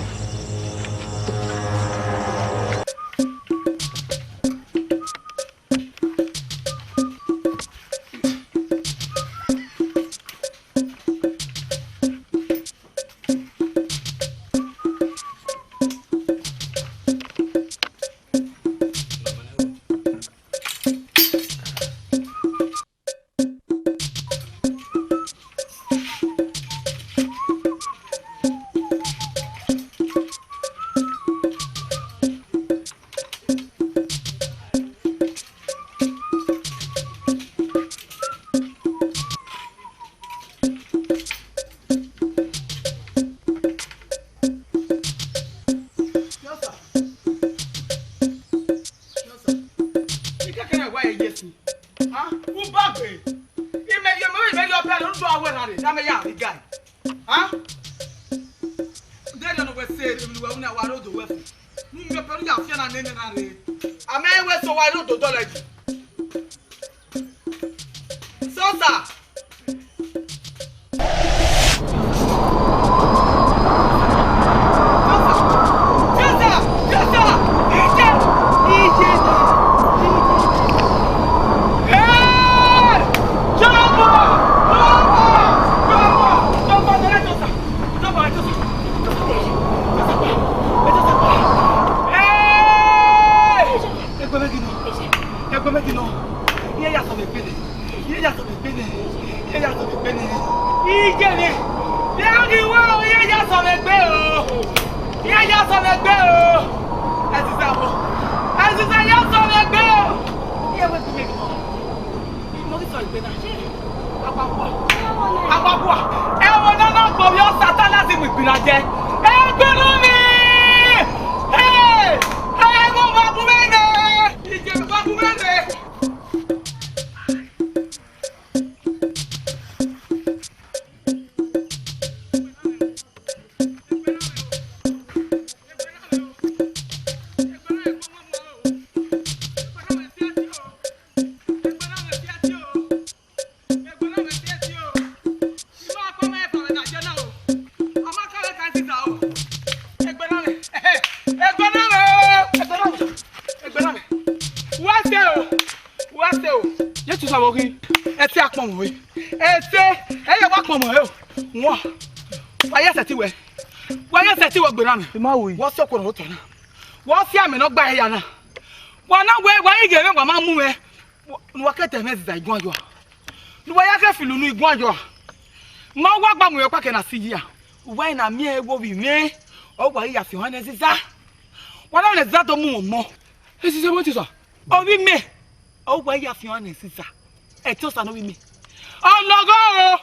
Ikẹkẹrẹ wa ye Jesu. Ah, u ba gbe. Imẹ ye mẹ, imẹ ye ọbẹ, u do awẹ rhan rre, na mẹ ya rri ga. Ah? Dẹrriọ ne wẹ sẹ, emwi ne uwẹ ru na wa rre odo wẹ fo. Nu miẹn ọbẹ, u ya fian na nene na rre. A mẹ wẹ sẹ wa rre odo dọlọ yi. Sosa! Ẹgbẹ́ méjì náà. Ẹgbẹ́ méjì náà. Iye ya sọ vbe gbele. Iye ya sọ vbe gbele. Iye ya sọ vbe gbele. Iye ni. Iye ni wo, iye ya sọ vbe gbe o. Iye ya sọ vbe gbe o. Ẹziza wo. Ẹziza ya sọ vbe gbe o. Iye wẹ gbele. Mo ghi sọ egbe na. Agbagua. Agbagua. Ẹvbo ne ọ na gbovbi ọ Satan na si mu igbinna jẹ. Egbe na mi. Hey! Hey, mo ma bu mwẹ nẹ. Ije ma bu mwẹ nẹ. Uwa se o, uwa se o. Jesu sa vbe ghi. Ẹse akpọnmwẹ re. Ẹse, ẹ ya wa kpọnmwẹ re o. Wọn, wa ya sẹtin wẹ. Wa ya sẹtin wẹ gberra mẹ. I ma ru. Wa si ọkuọrọ otọ na. Wa si amẹ ne ọ gba ẹre na. Wa na wẹ, wa ghi ghe mwẹ, wa ma mu mwẹ. Ne uwa ke ta ẹmwẹ Ẹziza iguan yọ a? Ne uwa ya ke filo unu iguan yọ a? Ma wa gba mu mwẹ ọkpa ke na si yi a? Uwa na miẹn ẹvbo ovbi mwẹ, ọ wa ya fian ọnrẹn ne Ẹziza. Wa na ne Ẹziza do mu mwẹ ọmọ. Ẹziza wẹ Ẹziza? Ovbi mẹ, ọ wa ya fian ọnrẹn ne Ẹziza. Ẹtin Osa ne ovbi mẹ. Ọlọghọ o,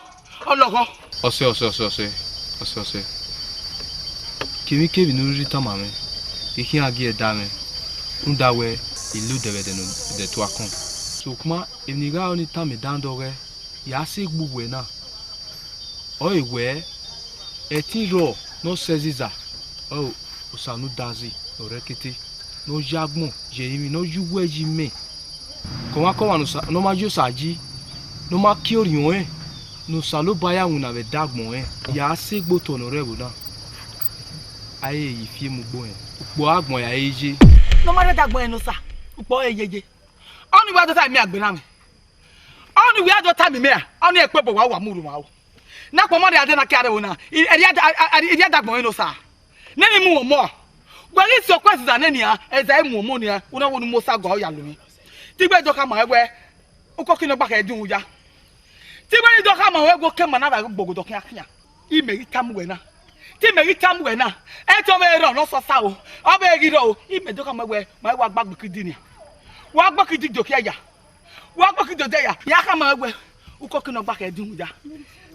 ọlọghọ. Ọse, ọse, ọse, ọse, ọse, ọse. Kevbikevbi ne u rhirhi tama mwẹ, I khian gie ẹe da mwẹ, rhunmwuda wẹẹ, I la odẹ vbe ẹdẹ ne odẹ tua kọn. Sokpan emwi ne I gha ru ni tama dandẹ ọghọe, ya sẹ egbe uwẹ na. Ọre wẹẹ, ẹtin rrọọ ne ọ sẹ ẹziza, ọre Osanudazi ne ọ rre ẹkete, ne ọ ya agbọn ye ẹrinmwi, ne ọ ya uwu ẹyọ imẹ. Kọmwakọmwa ne Osa, ne ọ ma ya Osa yi, ne ọ ma kie orhiọn ẹnrẹn, ne Osanobua ya winna vbe ẹdagbọn ẹnrẹn, ya sẹ egbe otọ ne ọ rre ẹvbo na, a i re ye ifiemu ugbo ẹnrẹn, ukpo agbọn ya i ye. Ne ọ ma rre ẹdagbọn ẹnrẹn ne Osa, ukpo ọre i ye ye. Ọnii wa do tama imẹ agbọn na mwẹ. Ọnii wẹ a do tama imẹ ra, ọnii ekpe obọ wa, wa mu ru ma o. Ne akpọ ma rhie adẹ na ke arẹvbo na, I, I, I, I, I rhie ẹdagbọn ẹnrẹn ne Osa. Ne emwi mu ọmọ. Wẹ ghi si okhuo ẹziza nẹ nian, ẹziza i mu ọmọ nian, u na wẹ ne u mu Osa gualọ ya lu mwẹ. Te I wẹ do khama ruẹ wẹ, ukọki ne ọ gba khẹ din uya. Te I wẹ ne I do khama ruẹ wẹ, okẹ ma na vbe gbe ogodọ khian khian. Imẹ ghi tama uwẹ na. Te imẹ ghi tama uwẹ na. Ẹtin ọvbehe rrọọ ne ọ sẹ Osa o. Ọvbehe ghi rrọọ o. Imẹ do khama ruẹ wẹ, ma wa gba gbiki di nian. Wa gba gbiki di do khian ya. Wa gba gbiki do de ya. Ya khama ruẹ wẹ, ukọki ne ọ gba khẹ din uya.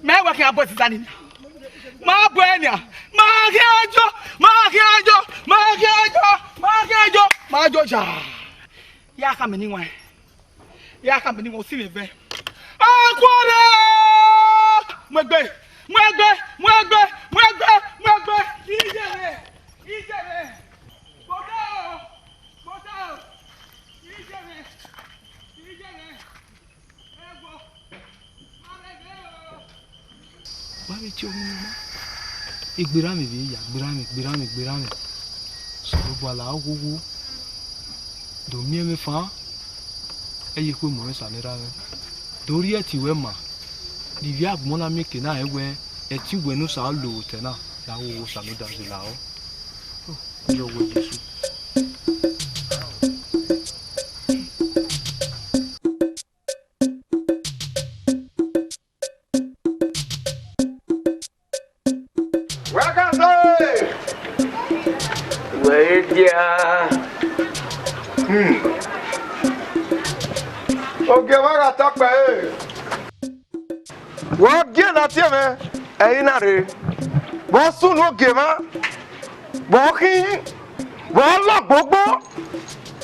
Mẹ wẹ khian bu ẹziza ni nian. Ma bu ẹre nian. Ma khian yo, ma khian yo, ma khian yo, ma khian yo, ma yo ya. Ya khama ni wan. Ya khama ni wan, osi mwẹ vẹ. Akuọrọ! Mu egbe, mu egbe, mu egbe, mu egbe, mu egbe. Ijere, ijere. Kpota o, kpota o. Ijere, ijere. Ẹguọ. Wa vbe tie ọmọ ne ima. Egberranmwẹ vbe ya, gberranmwẹ, gberranmwẹ, gberranmwẹ. Osanobua la oghogho. Do miẹn mwẹ fan, ẹ ye ekhue mu mwẹ sẹ ne erha mwẹ. Do rhie ẹtin ruẹ ma, ne ivbi agbọn na miẹn eke na rẹn wẹ, ẹtin uwẹ ne Osa lo vbe otọ na, la oghogho, Osanobua la ọ. Ọ, ọ wẹ Jesu. Wẹ ka sẹ! Wẹ i dia. Hmm. Ogie mwa gha tọ kpẹre. Vbe ọ gie ne a tie mwẹ, ẹ i re na rre. Vbe ọ sunu ogie mwa, vbe ọ khin, vbe ọ lọ gbogbo.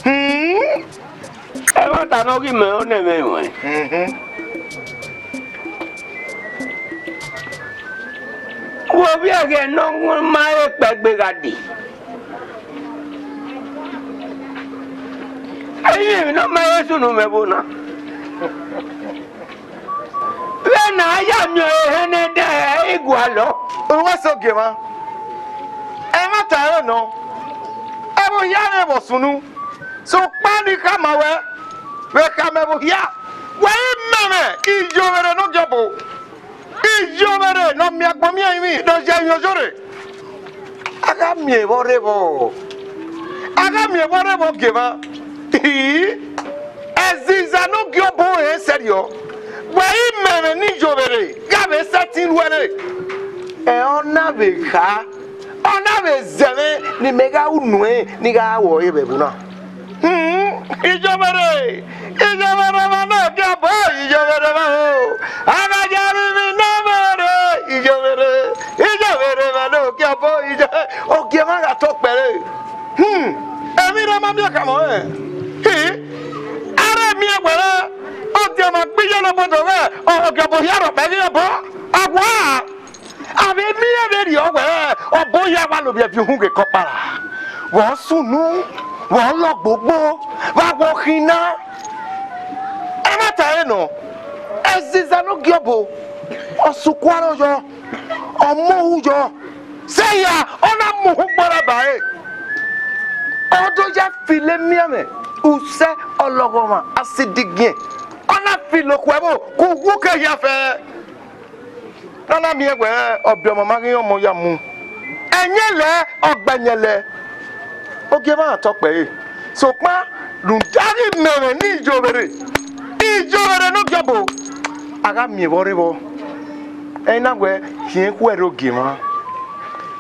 Hmm. Ẹmwata ne ọ ghi mẹ ọnẹ mwẹ ruẹn. Mhm. Wo vbe ẹghẹ ne ọ ma re kpẹgbe gha dee. Ẹi re emwi ne ọ ma re sunu mwẹ ẹvbo na. Vbene a ya miẹn ọre ehẹn nẹ, ẹdẹ i gualọ. Uwẹ sẹ ogie mwa, ẹmwata ẹre nọ, ẹvbo hia rre vbe ọ sunu, sokpan ne I khama ruẹ, vbe khama ẹvbo hia, wẹ i mẹ mwẹ iyovberre ne ọ gie ọbo, iyovberre ne ọ miẹn agbọn miẹn ẹrinmwi, ne ọ ye emwi ojorre. A gha miẹn vbe ọ rre vbọ, a gha miẹn vbe ọ rre vbọ ogie mwa. Hii, ẹziza ne ọ gie ọbo rẹn sẹrriọ, wẹ i mẹ mwẹ ne iyovberre gha vbe sẹtin ruẹ rre. Ẹ, ọ na vbe kha, ọ na vbe zẹ mwẹ ne imẹ gha ru nuẹn ne I gha ru ẹre vbe ẹvbo na. Hmm, iyovberre, iyovberre mwa ne ọ gie ọbo, iyovberre mwa o. A gha ya rhie emwi ne ọ mwẹ rre, iyovberre, iyovberre mwa ne ọ gie ọbo, ijo-, ogie mwa gha tọ kpẹre. Hmm, emwi ne ọ ma miẹn khama ọnrẹn. Hi, a rhe miẹn wẹẹ, ọdiọn ma gbe iye ne obodo mwẹ, ọ, ọ gie ọbo hia rhọkpa ghi ọbo. A wa. A vbe miẹn vberriọ wẹẹ, ọbo hia wa lovbiẹ viọ uhunmwu ghe ke ọkpa ra. Vbe ọ sunu, vbe ọ lọ gbogbo, vbe a wẹ ọ khin na. Ẹmwata ẹre nọ, ẹziza ne ọ gie ọbo, ọ sẹ ukhu aro yọ, ọ mu ohu yọ, sẹ hia, ọ na mu uhunmwu gbe ọre ba ẹre. Ọ do ya filo emianmwẹ, usẹ, ọlọghọmwa, asidigiẹn, ọ na filo okhuo ẹvbo, ke uwu ke hia fẹẹrẹ. Ne a na miẹn wẹẹ, ọbiọmọ ma ghi rẹn ọmọ ya mu, ẹyẹnlẹ, ọ gba ẹyẹnlẹ. Ogie mwa gha tọ kpẹre, sokpan rhunmwuda ghi mẹ mwẹ ne iyovberre, iyovberre ne ọ gie ọbo, a gha miẹn vbe ọ rre vbọ. Ẹ i na wẹẹ, rhiẹn khuẹrhẹ ogie mwa,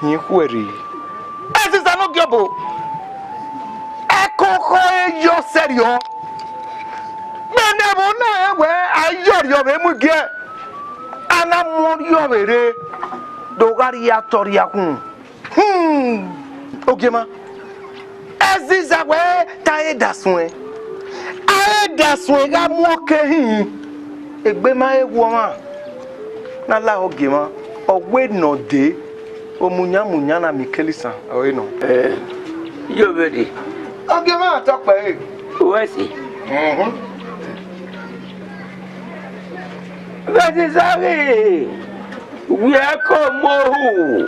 rhiẹn khuẹrhẹ. Ẹziza ne ọ gie ọbo, ẹko khọe yọ sẹrriọ. Mẹ Ẹnẹ vbe na rẹn wẹ a ya ọrriọ vbe mu igiẹ, a na mu ọrriọ vbe rre, do gha rhie atọ rhie akhunmwu. Hmm, Ogiemwa, Ẹziza wẹ te a he da suẹn, a he da suẹn gha mu ọke hin, egbe ma he wu ọmwa. Ne a lahọ Ogiemwa, ọ wẹ ne ọ dee, omuyan muyan na miẹn ikelisan ọre nọ. Ẹ, yo vbe dee. Ogiemwa tọ kpẹre. Uwẹ si. Mhm. Vbe Ẹziza ghi wiẹ ẹko mu ohu,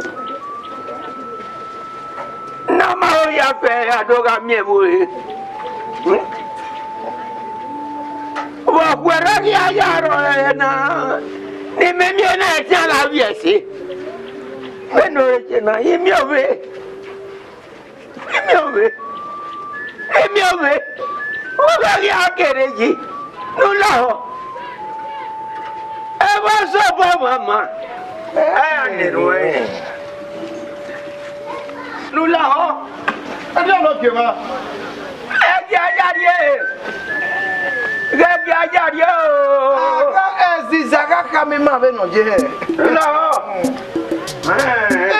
ne a ma ho ya fẹ, a do gha miẹn vbe ore. Vbe ọ khuẹrhẹ ghi a ya rrọọ ẹre na, ne imẹ miẹn na ẹtin a gha vbiẹ ẹse. Vbene ọ re na, I miẹn ovbe. I miẹn ovbe, I miẹn ovbe, u gha ghi a kere yi, ne u lahọ. Ẹvbo Osobọ mama, ẹ ya nene ruẹ. Ne u lahọ. Ẹdẹ ọnọ gie mwa. Ẹ gie a ya rrie. Ghẹ gie a ya rrie o. Aga Ẹziza gha khama ima vbene ọ ye hẹ. Lahọ.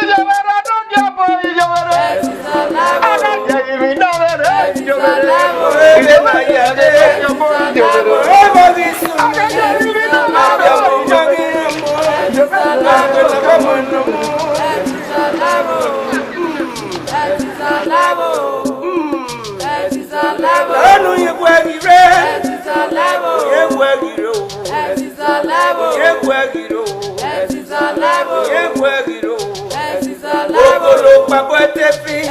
Iyẹvbe rẹ ne ọ gie ọbo, iyẹvbe rẹ. Ana ye ivbi na vbe rẹ, iyẹvbe rẹ. Iyẹvbe rẹ ne ọ gie ọbo, iyẹvbe rẹ. Ana ye ivbi na vbe rẹ, iyẹvbe rẹ. Ọnu ye wẹ ghi rre. Ye wẹ ghi rre o. Ye wẹ ghi rre o. Ye wẹ ghi rre o. Ogolo kpakpo ẹte fi. Ye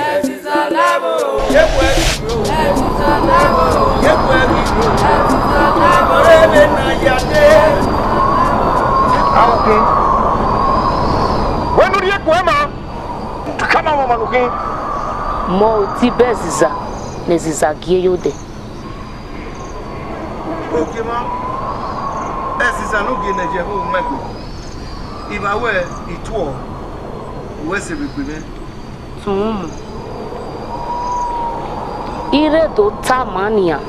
wẹ ghi rre o. Ye wẹ ghi rre o. Ọre vbe na ya dee. Amọkin, wẹ ne u rhie kue ma, khama mwẹ ọmọ ne u khin. Mẹ ọre Otibe Ẹziza ne Ẹziza gie ye odẹ. Ogiemwa, Ẹziza ne u gie ne Jihova mu egbe, I ma wẹ I tuọ, wẹ sẹ vbe egbe mwẹ. Tuun mu. I rre do tama nian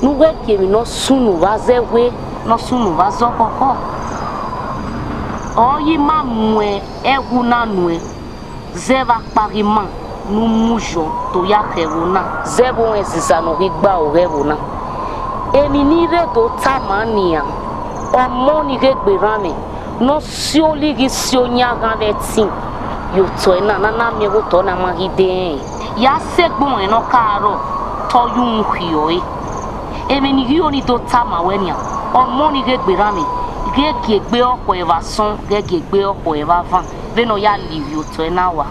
ne uwẹ gie emwi ne ọ sunu vbe azẹgbe, ne ọ sunu vbe azọkhọkhọ. Ọ ye ima mu ẹwu na nuẹn. Zẹ vbe akpagha ima ne u mu yọ do ya khẹ ẹvbo na. Zẹ vbe ohẹn Ẹziza ne ọ ghi gbe aro ghẹ ẹvbo na. Emwi ne I rre do tama nian, ọmọ ni ghe gberranmwẹ ne ọ si oli ghi si oyan ghan vbe ẹtin ye otọ ẹre na, ne a na miẹn vbe otọ na ma ghi de rẹn. Ya sẹ egbe ohẹn ne ọ ka rrọọ, te ọ ye uhunmwu khiọre. Emwi ne I ghi ro ni do tama ruẹ nian, ọmọ ni ghe gberranmwẹ, ghẹ gie egbe ọkhọ ẹre vbe asọn, ghẹ gie egbe ọkhọ ẹre vbe avan, vbene ọ ya la ivbi otọ ẹre na rua.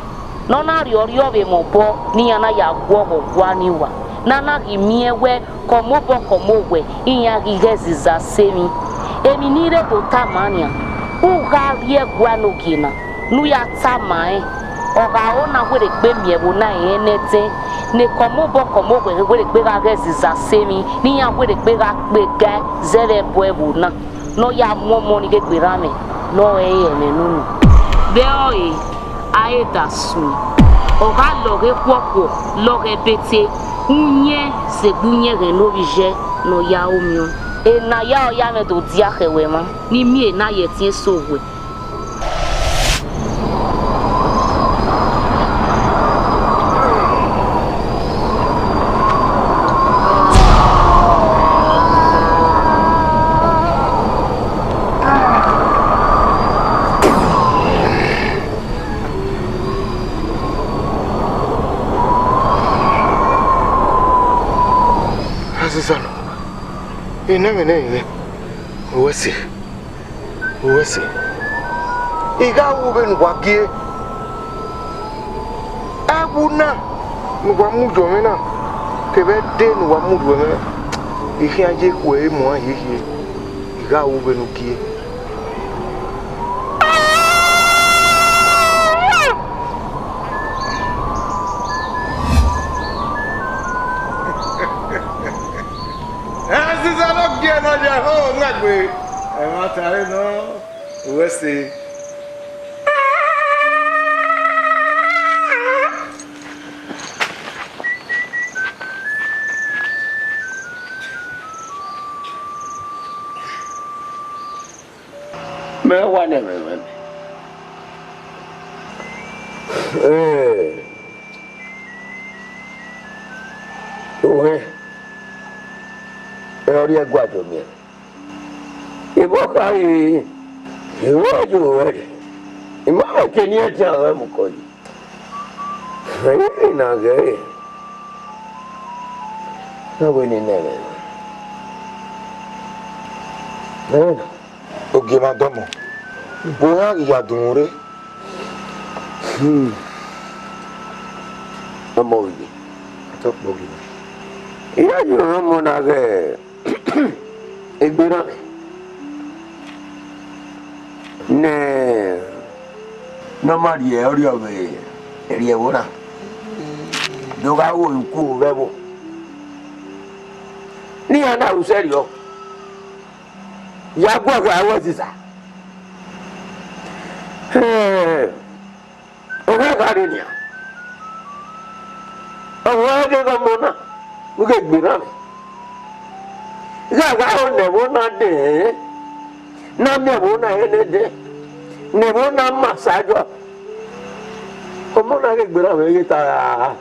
Ne ọ na rhiọrhiọ vbe emwa obọ ne iran na ya gu ọghọ gua ne uwa, ne a na ghi miẹn wẹ, kọmọ obọ kọmọ owẹ, iran ghi ghẹ Ẹziza sẹ emwi. Emwi ne I rre do tama nian, u gha rhie ẹguae ne ogie na, ne u ya tama rẹn, ọ gha ro na werriegbe miẹn ẹvbo na rẹn ne ẹdẹn, ne kọmọ obọ kọmọ owẹ werriegbe gha ghẹ Ẹziza sẹ emwi, ne iran werriegbe gha kpe ga zẹ vbe ẹbọ ẹvbo na, ne ọ ya mu ọmọ ni ghe gberranmwẹ, ne ọ rẹn ẹmwẹ ne unu. Vbe ọre, a i da suẹn, ọ gha lọghe khuọkhuọ, lọghe ẹbete, uyẹn, sẹ egbe uyẹnghẹn ne ovbi iye ne ọ ya ru omiọn. Ena ya ọ ya mwẹ do dia khẹ ruẹ mwa, ne I miẹn ena ye ẹtin eso ruẹ. Azizan, I na ẹmwẹ nẹ ẹrinmwi, wẹ sẹ. Wẹ sẹ, I gha ru vbene uwa gie. Ẹwu na ne uwa mu yọ mwẹ na, kevbe ẹde ne uwa mu rhuẹ mwẹ, I khian ye khuẹ mu hiehie, I gha ru vbene u gie. Ẹziza ne ọ gie ne ọ ye ẹho mwẹ egbe, ẹmwata ẹre nọ, wẹ sẹ. Mẹ wa ne ẹmwẹ mwẹ mẹ. Ẹ, ohẹn, ẹ, ọ rhie ẹguae do miẹn. Emọ kha re, emọ yo ruẹ rre. Emọ mwẹ ke ne ẹtin aro mu kọ yi. Ẹi na ghẹ re. Na wẹ ne nẹ mwẹ. Ẹ na. Ogie ma dọmọ. Vbe a ghi ya dunmwu rre? Hmm. Ọmọ oye. Tọkpọ ghi. Iya yi ọmọ na ghẹ egbe na. Nẹ, ne ọ ma rhie ọrriọ vbe erriẹ ẹvbo na, do gha ru oruku vbe ẹvbo. Ne iran na ru sẹrriọ, ya gu ẹvbo ẹvbo ẹziza. Ẹhẹn. Ọ gha gha rre nian. Ọ gha gha ghe ọmọ na, ne u ghe gbe na mẹ. Gha gha ho ne ẹvbo na dẹn, ne a miẹn ẹvbo na hẹ ne dẹn, ne ẹvbo na ma sa jọ. Ọmọ na ghe gbe na mẹ ghe ta ra.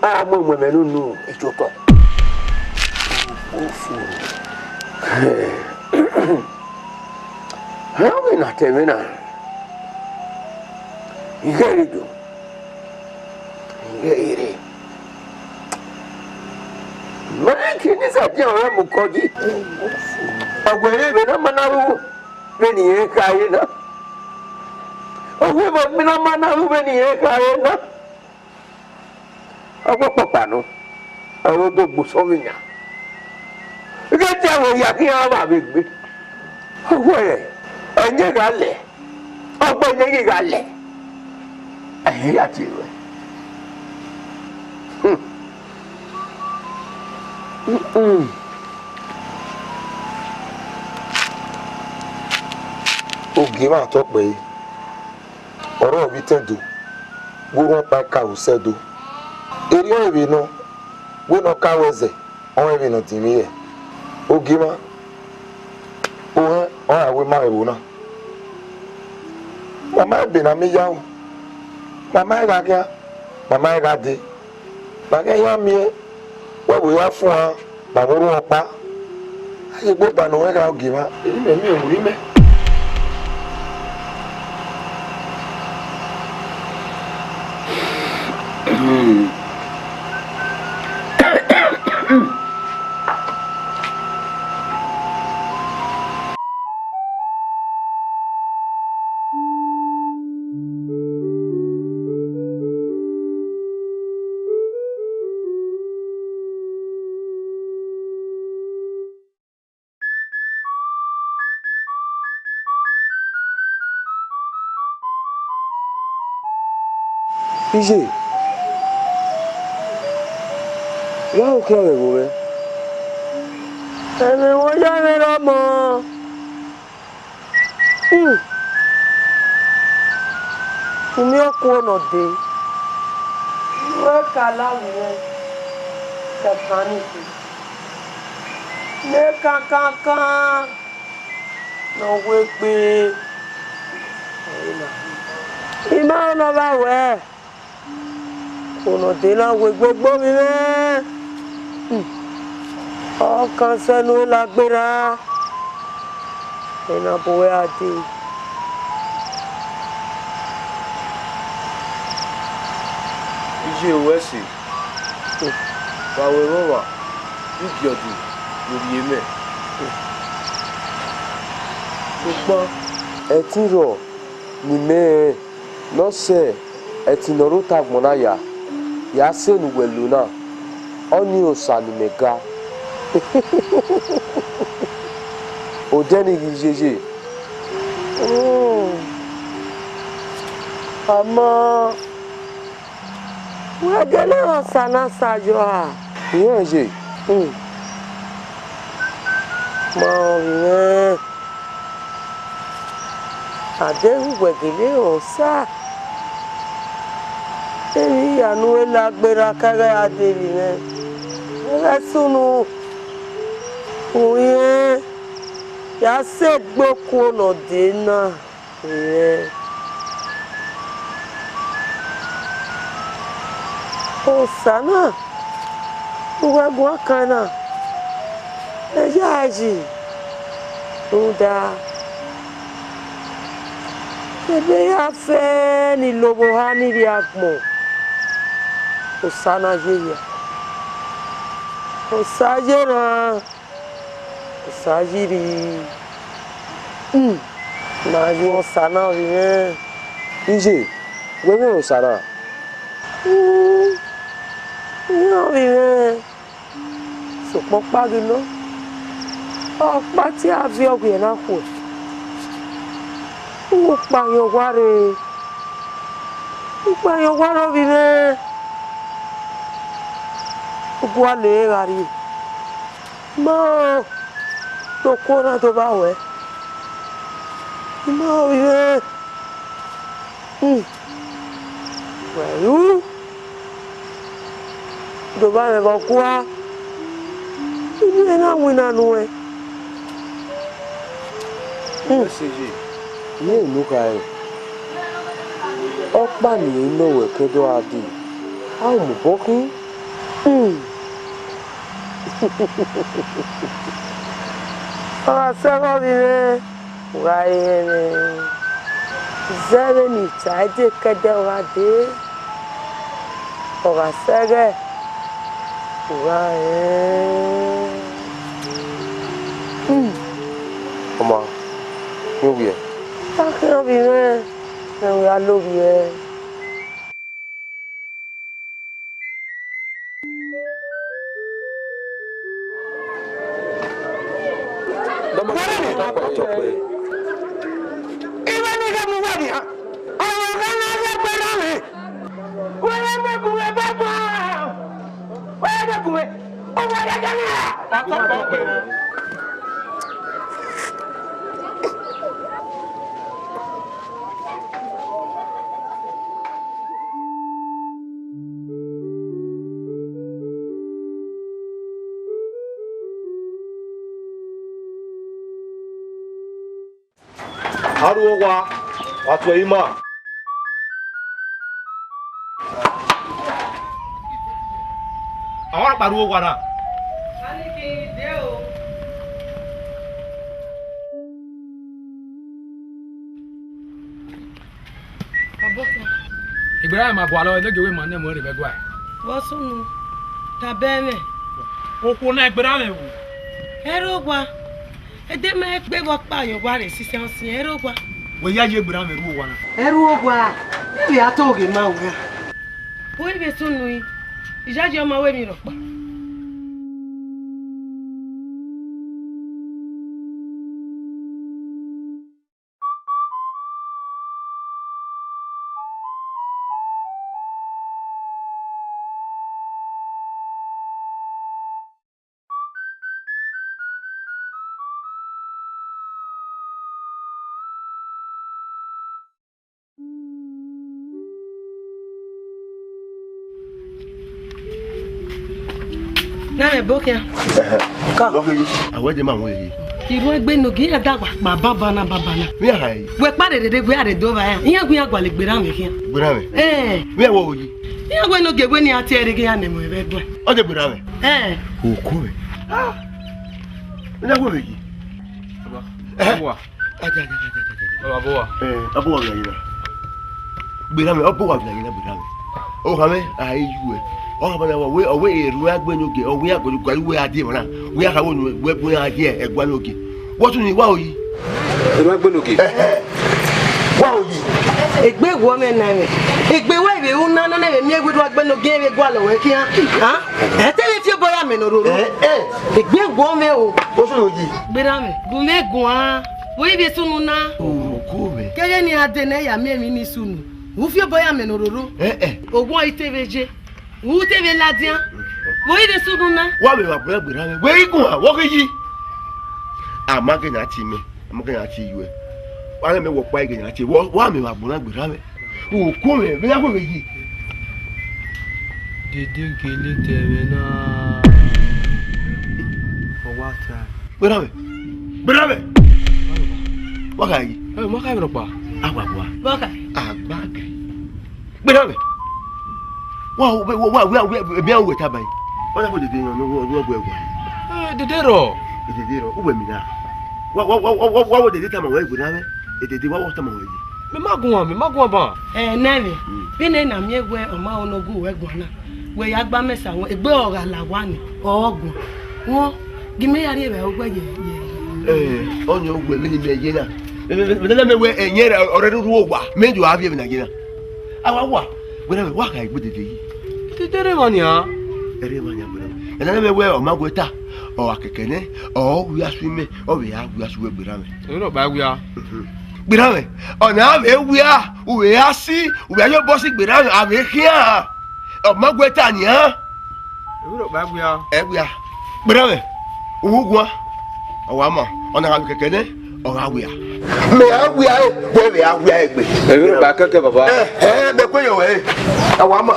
A mu emuẹmẹ ne unu ejotọ. Ofu. Rẹn ọghe ne a ta ẹmwẹ na. Ighẹ rre do. Ighẹ rre. Mẹ ke ne Satan ọre mu kọ yi. Ọ wẹ rre vbe ne a ma na ru vbene irẹn kha re na. Ọ wẹ vbe ne a ma na ru vbene irẹn kha re na. Ọkpọkpa nọ, ọre odogbo sẹ ọmwa yan. Ighẹ te ẹvbo hia khian vba vbe egbe. Ọ wẹẹ, ẹyẹn gha lẹ, ọgba ẹyẹn ghi gha lẹ, ẹyẹn ya tie ruẹ. Hmm. Hmm. Ogie mwa tọ kpẹre. Ọre ọ vbe itẹn do, vbe orhunmwu ọkpa ka ru sẹ do. Erriọ vbe nọ, wẹ ne ọ ka ru ẹzẹ, ọnrẹn vbe ne ọ dinmwi hẹ. Ogie mwa, ohẹn ọre a wẹ ma mwẹ ẹvbo na. Ma ma ebe ne a miẹn ya ru, ma ma gha khian, ma ma gha dee. Ma ghẹ ya miẹn wẹ vbe ya fuan, ma vbe orhunmwu ọkpa. A ye egbe ọba ne ọ mwẹ gha ogie mwa. Eni mẹ miẹn ohu imẹ. Iye, wa ho khian vbe ẹvbo mwẹ? Ẹmwẹ wẹ ya mwẹ rre ọmọ. Hmm. U miẹn ọkuọ ne ọ dee. Wẹ ka la vbe mwẹ, kẹkan ni khin. Ne kankankan ne ọ wegbe. I ma rẹn ne ọ vba wẹ. Ono de na wegbe gbe ovbi mwẹ? Hmm. Ọ kan sẹ ne u la gberra, ena bu wẹ a dee. Iye ruẹ ẹse, hmm, wa wẹ mwẹ ọmwa, igiọdu ne u rhie mẹ. Hmm. Sokpan ẹtin rrọọ ne imẹ rẹnrẹn ne ọ sẹ ẹtin ne ọ rre otọ agbọn na ya, ya sẹ ne uwẹ lo na, ọnii osa ne imẹ ga. Odẹ ni ghi yeye. Hmm. Ọmọ, wẹ gele rẹn osa na sa yọ a? Irẹn ye. Hmm. Ma rẹn ovbi mwẹ. A deghẹ uwẹ gele rẹn osa, emwi hia ne u la gberra ka ghẹ a dee vbe mwẹ, ghẹ sunu, u rẹn. Ya sẹ egbe okuo ne ọ dee na rẹn. Osa na ne uwẹ guan kan na, ẹ ya yi rhunmwuda ebe ya fẹ ne ilovbo oha ni rhie agbọn. Osa na ye hia, Osa ye rran. Osa yi rri. Hmm, ma ye Osa na, ovbi mwẹ. Iye, wẹ wẹ Osa na? Hmm, iran ovbi mwẹ, sokpan ọkpa ghi nọ, ọkpa tie a viọ ọghe na khuẹ. Ukpa yan owa rre, ukpa yan owa rre, ovbi mwẹ. U gualọ ẹre gha rrie. Ma, ne okuo na do vba ruẹ. I ma, ovbi mwẹ. Hmm. Wẹ ru, do vba mwẹ vbe ọgua, I miẹn na winna nuẹn. Hmm. Ẹsẹse, ne unu kha rẹn, ọkpa ne irẹn nọ ruẹ ke do gha dee, a ru mobọ khin. Hmm. Ọ gha sẹ ẹghẹ, ovbi mwẹ, u gha re ẹmwẹ. Zẹ vbene I ta, ẹdẹ kẹdẹ ọ gha dee, ọ gha sẹ ẹghẹ, u gha rẹn. Hmm. Ọ ma, ne ovbiẹ. A khian, ovbi mwẹ, ne u ya lovbiẹ. Arhuowa, wa tuẹ ima. Ọmwa kpa arhuowa na. Abọkhan. Egberra mwẹ ma gualọ, enogie wẹ ma nẹ mu ẹre vbe ẹguae. Vbọ sunu, tama mwẹ. Okhuo na egberra mwẹ ru. Ẹrọgua, edema egbe vbe ọkpa yan owa rre sisan ọsiẹn, ẹrọgua. Wẹ ya ye egberra mwẹ ru owa na. Ẹrọgua, ẹ vbe a to ghe ma wẹ a. Wẹ vbe sunu, iyayi ọma wẹ emwi rhọkpa. Na mẹ bo khian. Ka. Awẹ je ma wẹ yi. Iruegbe ne ogie iran da wa kpa banbanna banbanna. Vbe iran kha yi? Wẹ kpa rherhe rre, wẹ a rre do vba iran. Iran gu iran gualọ egberra mwẹ khian. Egberra mwẹ? Ẹn. Vbe iran wẹ yi? Iran wẹ ne ogie wẹ ne iran tie ẹre ghe iran nẹ mu ẹvbo ẹguae. Ọ de egberra mwẹ? Ẹn. Oko mwẹ. Ah. Vbe iran wẹ yi? Ẹhẹ. Wa. Aja, aja, aja, aja, aja. Ọ wa bo wa. Ẹn, ọ bo wa vbe iran. Egberra mwẹ, ọ bu wa vbe iran, egberra mwẹ. Ọ kha mwẹ, a i yu ẹ. Ọ kha mwẹ na wa, wẹ, ọ wẹ erhuẹn agbẹnogẹ, ọ wẹ agbẹnogẹ, wẹ a die emwa na. Wẹ a kha wẹ unu, wẹ bu iran die ẹguae ne ogie. Wẹ ọtẹn ni wa oyi. Erhuẹn agbẹnogẹ. Ẹhẹ. Wa oyi. Egbe wọ mwẹ na mwẹ. Egbe wẹ vbe ru na, na, na, vbe miẹn wẹ erhuẹn agbẹnogẹ vbe gualọ wẹ khian. Ha? Ẹ te vbe fi obọ ya mẹ ne ororo. Ẹ, ẹ. Egbe wọ mwẹ o. Wẹ ọtẹn ni oyi. Egberra mwẹ, gu mwẹ guan. Wẹ i vbe sunu na. Oko mwẹ. Kẹghẹ ne iran dee ne ẹ ya miẹn emwi ni sunu. U fi obọ ya mẹ ne ororo. Ẹ, ẹ. Owa i te vbe ye. U te vbe ladian. Wẹ i vbe sunu na. Wa mẹ vbe agbọn na egberra mwẹ. Wẹ i guan, wọ ghi yi. A ma ghe na tie mẹ. A ma ghe na tie yuẹ. Wa mẹ wọ kpa ighe na tie. Wọ, wa mẹ vbe agbọn na egberra mwẹ. Oko mwẹ, vbe ya wẹ vbe yi. Dede gele te mwẹ na. Ọ wa ta. Egberra mwẹ. Egberra mwẹ. Wa kha yi. Ẹ, ma kha vbe rhọkpa. Agbagba. Wa kha. Agbagba. Gberra mwẹ. Wa, wa, wa, wa, wa, wa, mẹ a wẹ taba yi. Ọ na ko dede yan, ọ, ọ, ọ, ọ. Ẹ, dede rọ. Dede rọ, u wẹ mi na. Wa, wa, wa, wa, wa, wa, wa, dede tama wẹ gberra mwẹ. Dede wa, wa tama wẹ yi. Mẹ ma guan, mẹ ma guan ban. Ẹ, nẹ vbe. Mm. Vbene na miẹn wẹ ọ ma ho ne ọ gu wẹ guan na. Wẹ ya gba mẹ sa wọn, egbe ọ gha la wa ni, ọ guan. Wọn, gi mẹ ya rhie vbe ugbẹ ye, ye, ye. Ẹ, ọni ọ wẹ mẹ ni mẹ ye na. Mẹ, mẹ, mẹ, mẹ, mẹ wẹ ẹyẹn rẹ, ọrẹ ruru owa, mẹ do avie vbe na ye na. A wa wa, wẹ na wa kha egbe dede yi. Dede rre emwa nian. Ẹrẹ emwa nian wẹ na. Ẹ na mẹ wẹ ọ ma wẹ ta, ọ a kẹkẹ nẹ, ọ wia su imẹ, ọ vbe ya wia su wẹ gberra mwẹ. Ẹ rọ ba wia. Mhm. Gberra mwẹ, ọ na vbe wia, u vbe ya si, u vbe ya ye obọ si gberra mwẹ, a vbe khian. Ọ ma wẹ ta nian. Ewiro kpa wia. Ẹ wia. Gberra mwẹ. U wu guan. Ọ wa ma. Ọ na gha vbe kẹkẹ nẹ, ọ gha wia. Mẹ a wia ẹre, wẹ vbe a wia egbe. Ewiro kpa kẹkẹ baba. Ẹ, ẹ, mẹ kue yọ wẹ. Ọ wa ma.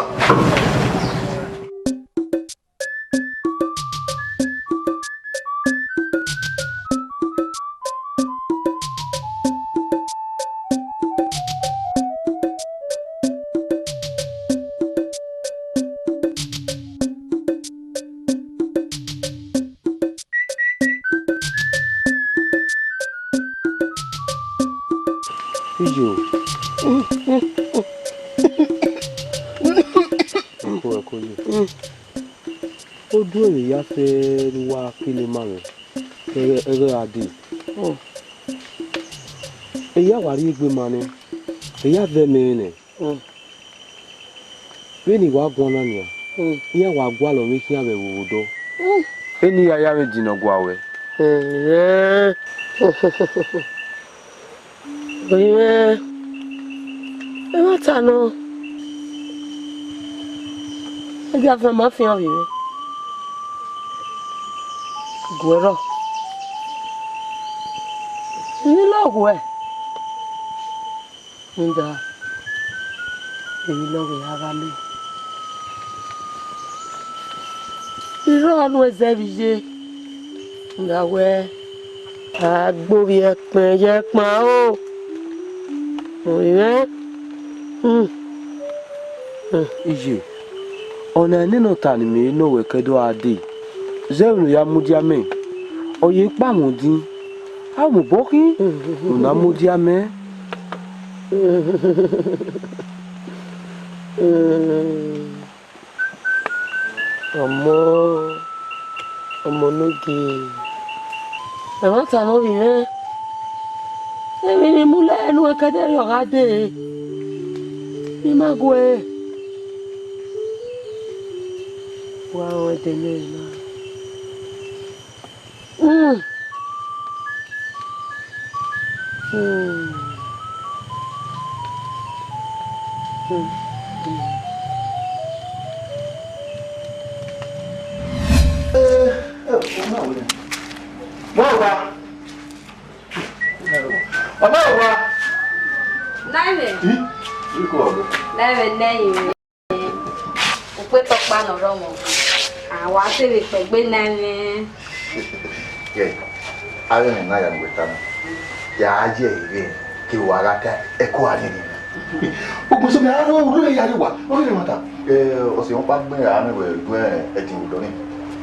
Iyo. Ẹko, ẹko yo. Oduẹmwẹ ya fẹ ne uwa kele ma mwẹ, ẹghẹ, ẹghẹ a dee. Hmm. Eya wa rhie egbe ma nẹ, eya vẹ mẹ nẹ. Hmm. Vbene I wa guan na nian, hmm, iran wa gualọ mwẹ khian vbe ẹvbo odọ. Hmm. Eni ya ya vbe dinọ gua wẹ. Hmm. Ovbi mwẹ, ẹmwata nọ, ẹgia fian ma fian ovbi mwẹ. Guẹrọ, ne I lọ guẹ, rhunmwuda emwi lọghọ a gha miẹn. I rrọọ ne u zẹ vbe iye, rhunmwuda wẹ, a gbe ovbi ẹkpẹn ye ẹkpan o. Ovbi mwẹ. Hmm. Hmm. Iye, ọna nene ọta ne imẹ nọ wẹ ke do gha dee, zẹ vbene u ya mudia mẹ, ọ ye kpa mwẹ odin, a mobọ khin ne u na mudia mẹ. Ọmọ, ọmọ ne ogie. Ẹmwata ne ovbi mwẹ, emwi ne I mu lẹ ne uwẹ ke ẹdẹrriọ gha dee, ne I ma guẹ. Wa rẹn ẹdẹ nẹ na. Mm. Mm. Mm. Mm. Eh, eh, ọmọ wo ni? Mama! Mama, wa! Naimẹ. Ih, iko ọdọ. Naimẹ nẹyin. Ukpetọ ọkpa ne ọ rre ọmọ, a wa te vbe kpẹgbe na ẹmwẹ. Kẹ, avbe ẹmwẹ na ya ne uwẹ ta na, ya ye ẹre ke wa gha ta ẹko a rhiẹnrhiẹn na. Ugbẹn sẹ mẹ a rho urhu ya rrie uwa, ọ rhie ẹmwata. Ẹ, ọse ọkpa gbẹn ra mwẹ wẹ gun ẹtin vbe odọ nii.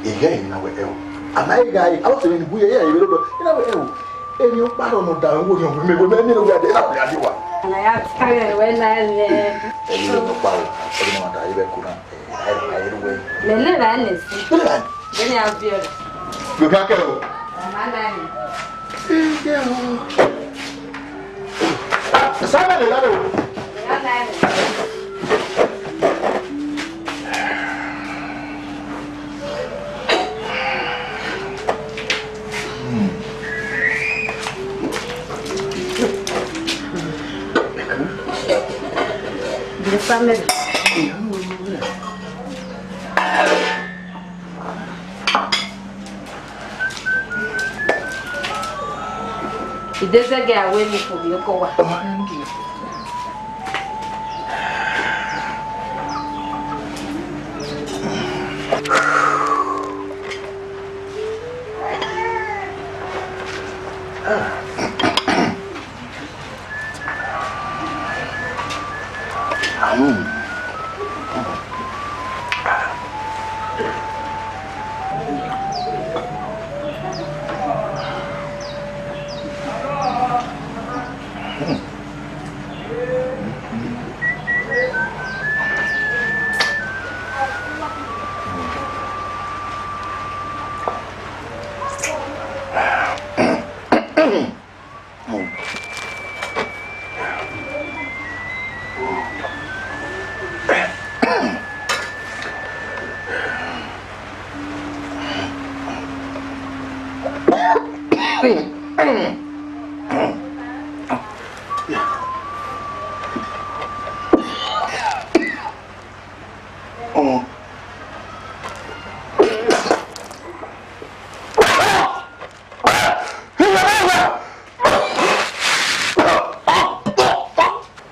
Ehẹ, emwi na wẹ ẹo. A ma gha re, avbe ọse mwẹ ni bu ye, ehẹ, vbe odọ, I na wẹ ẹo. Emwi ọkpa rọ ne ọ da mwẹ wo rhiọn, mẹ wẹ mẹ miẹn ne ọ wẹ a dee, I na wẹ a dee wa. Ana ya ta mwẹ wẹ na ẹmwẹ. Ẹ, emwi ọkpa rọ, ọ rhie ẹmwata, ẹ vbe ẹko na. Ẹ, ẹ, ẹ, ru wẹ. Mẹ lẹ ra nẹ si. Mẹ lẹ ra nẹ. Vbene a viọ rẹ. Vbe ka kẹ o. Ọ ma na rẹ. Ẹ, kẹ o. Sa mẹ lẹ ra rẹ o. Lẹ ra na rẹ. The family. Idezẹgẹ a wẹ ne I fo vbe oko wa.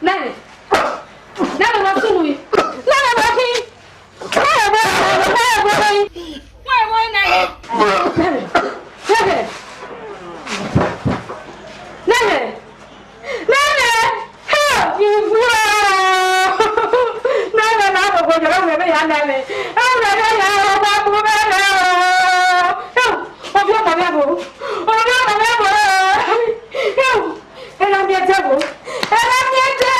Nene, nene, wa sunu yi. Nene, wa khin. Nene, wa, nene, wa khin. Wa, wa, nene. Nene. Nene. Nene. Nene. Ha! Nene, na do go jere wẹ ya nene. Nene, ya wa bu nene. Ovbi ọmọ mwẹ vbo? Ovbi ọmọ mwẹ vbo? Ẹ na miẹn ẹdẹ vbo? Ẹ na miẹn ẹdẹ.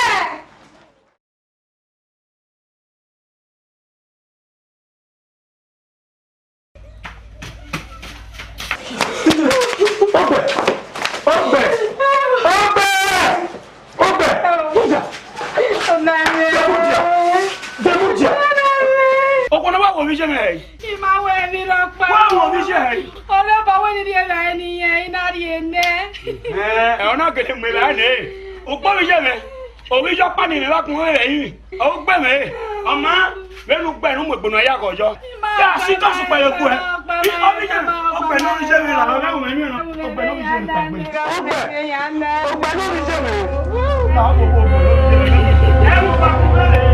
Ọgbẹ! Ọgbẹ! Ọgbẹ! Ọgbẹ! Mudia! Ọna mwẹ. Demudia! Demudia! Ọna mwẹ. Ọkpọnọ wa wo vbe iye mwẹ hẹ? I ma wẹ emwi rhọkpa. Wa wo vbe iye hẹ? Ọlọba wẹ ne I rhie vbe ẹre ne I na rhie nẹ. Ẹ, ọ na gele mu evbare nẹ. Ukpo vbe iye mwẹ. Ovbi iye ọkpa ni mwẹ vbe akun mwẹ vbe ẹrinmwi. Ọ gbe mwẹ. Ọ ma, vbene u gbe ne u mu egbe ne ọ ya ghọ yọ. Ya si tọ sukpẹ ye okpu ẹ. Ovbi iye mwẹ, ọgbẹ ne ọ vbe iye mwẹ la, ọ gha ru mwẹ emwi na. Ọgbẹ ne ọ vbe iye mwẹ tagbe. Ọgbẹ, ọgbẹ ne ọ vbe iye mwẹ. Ẹ, u gba ku mwẹ rre.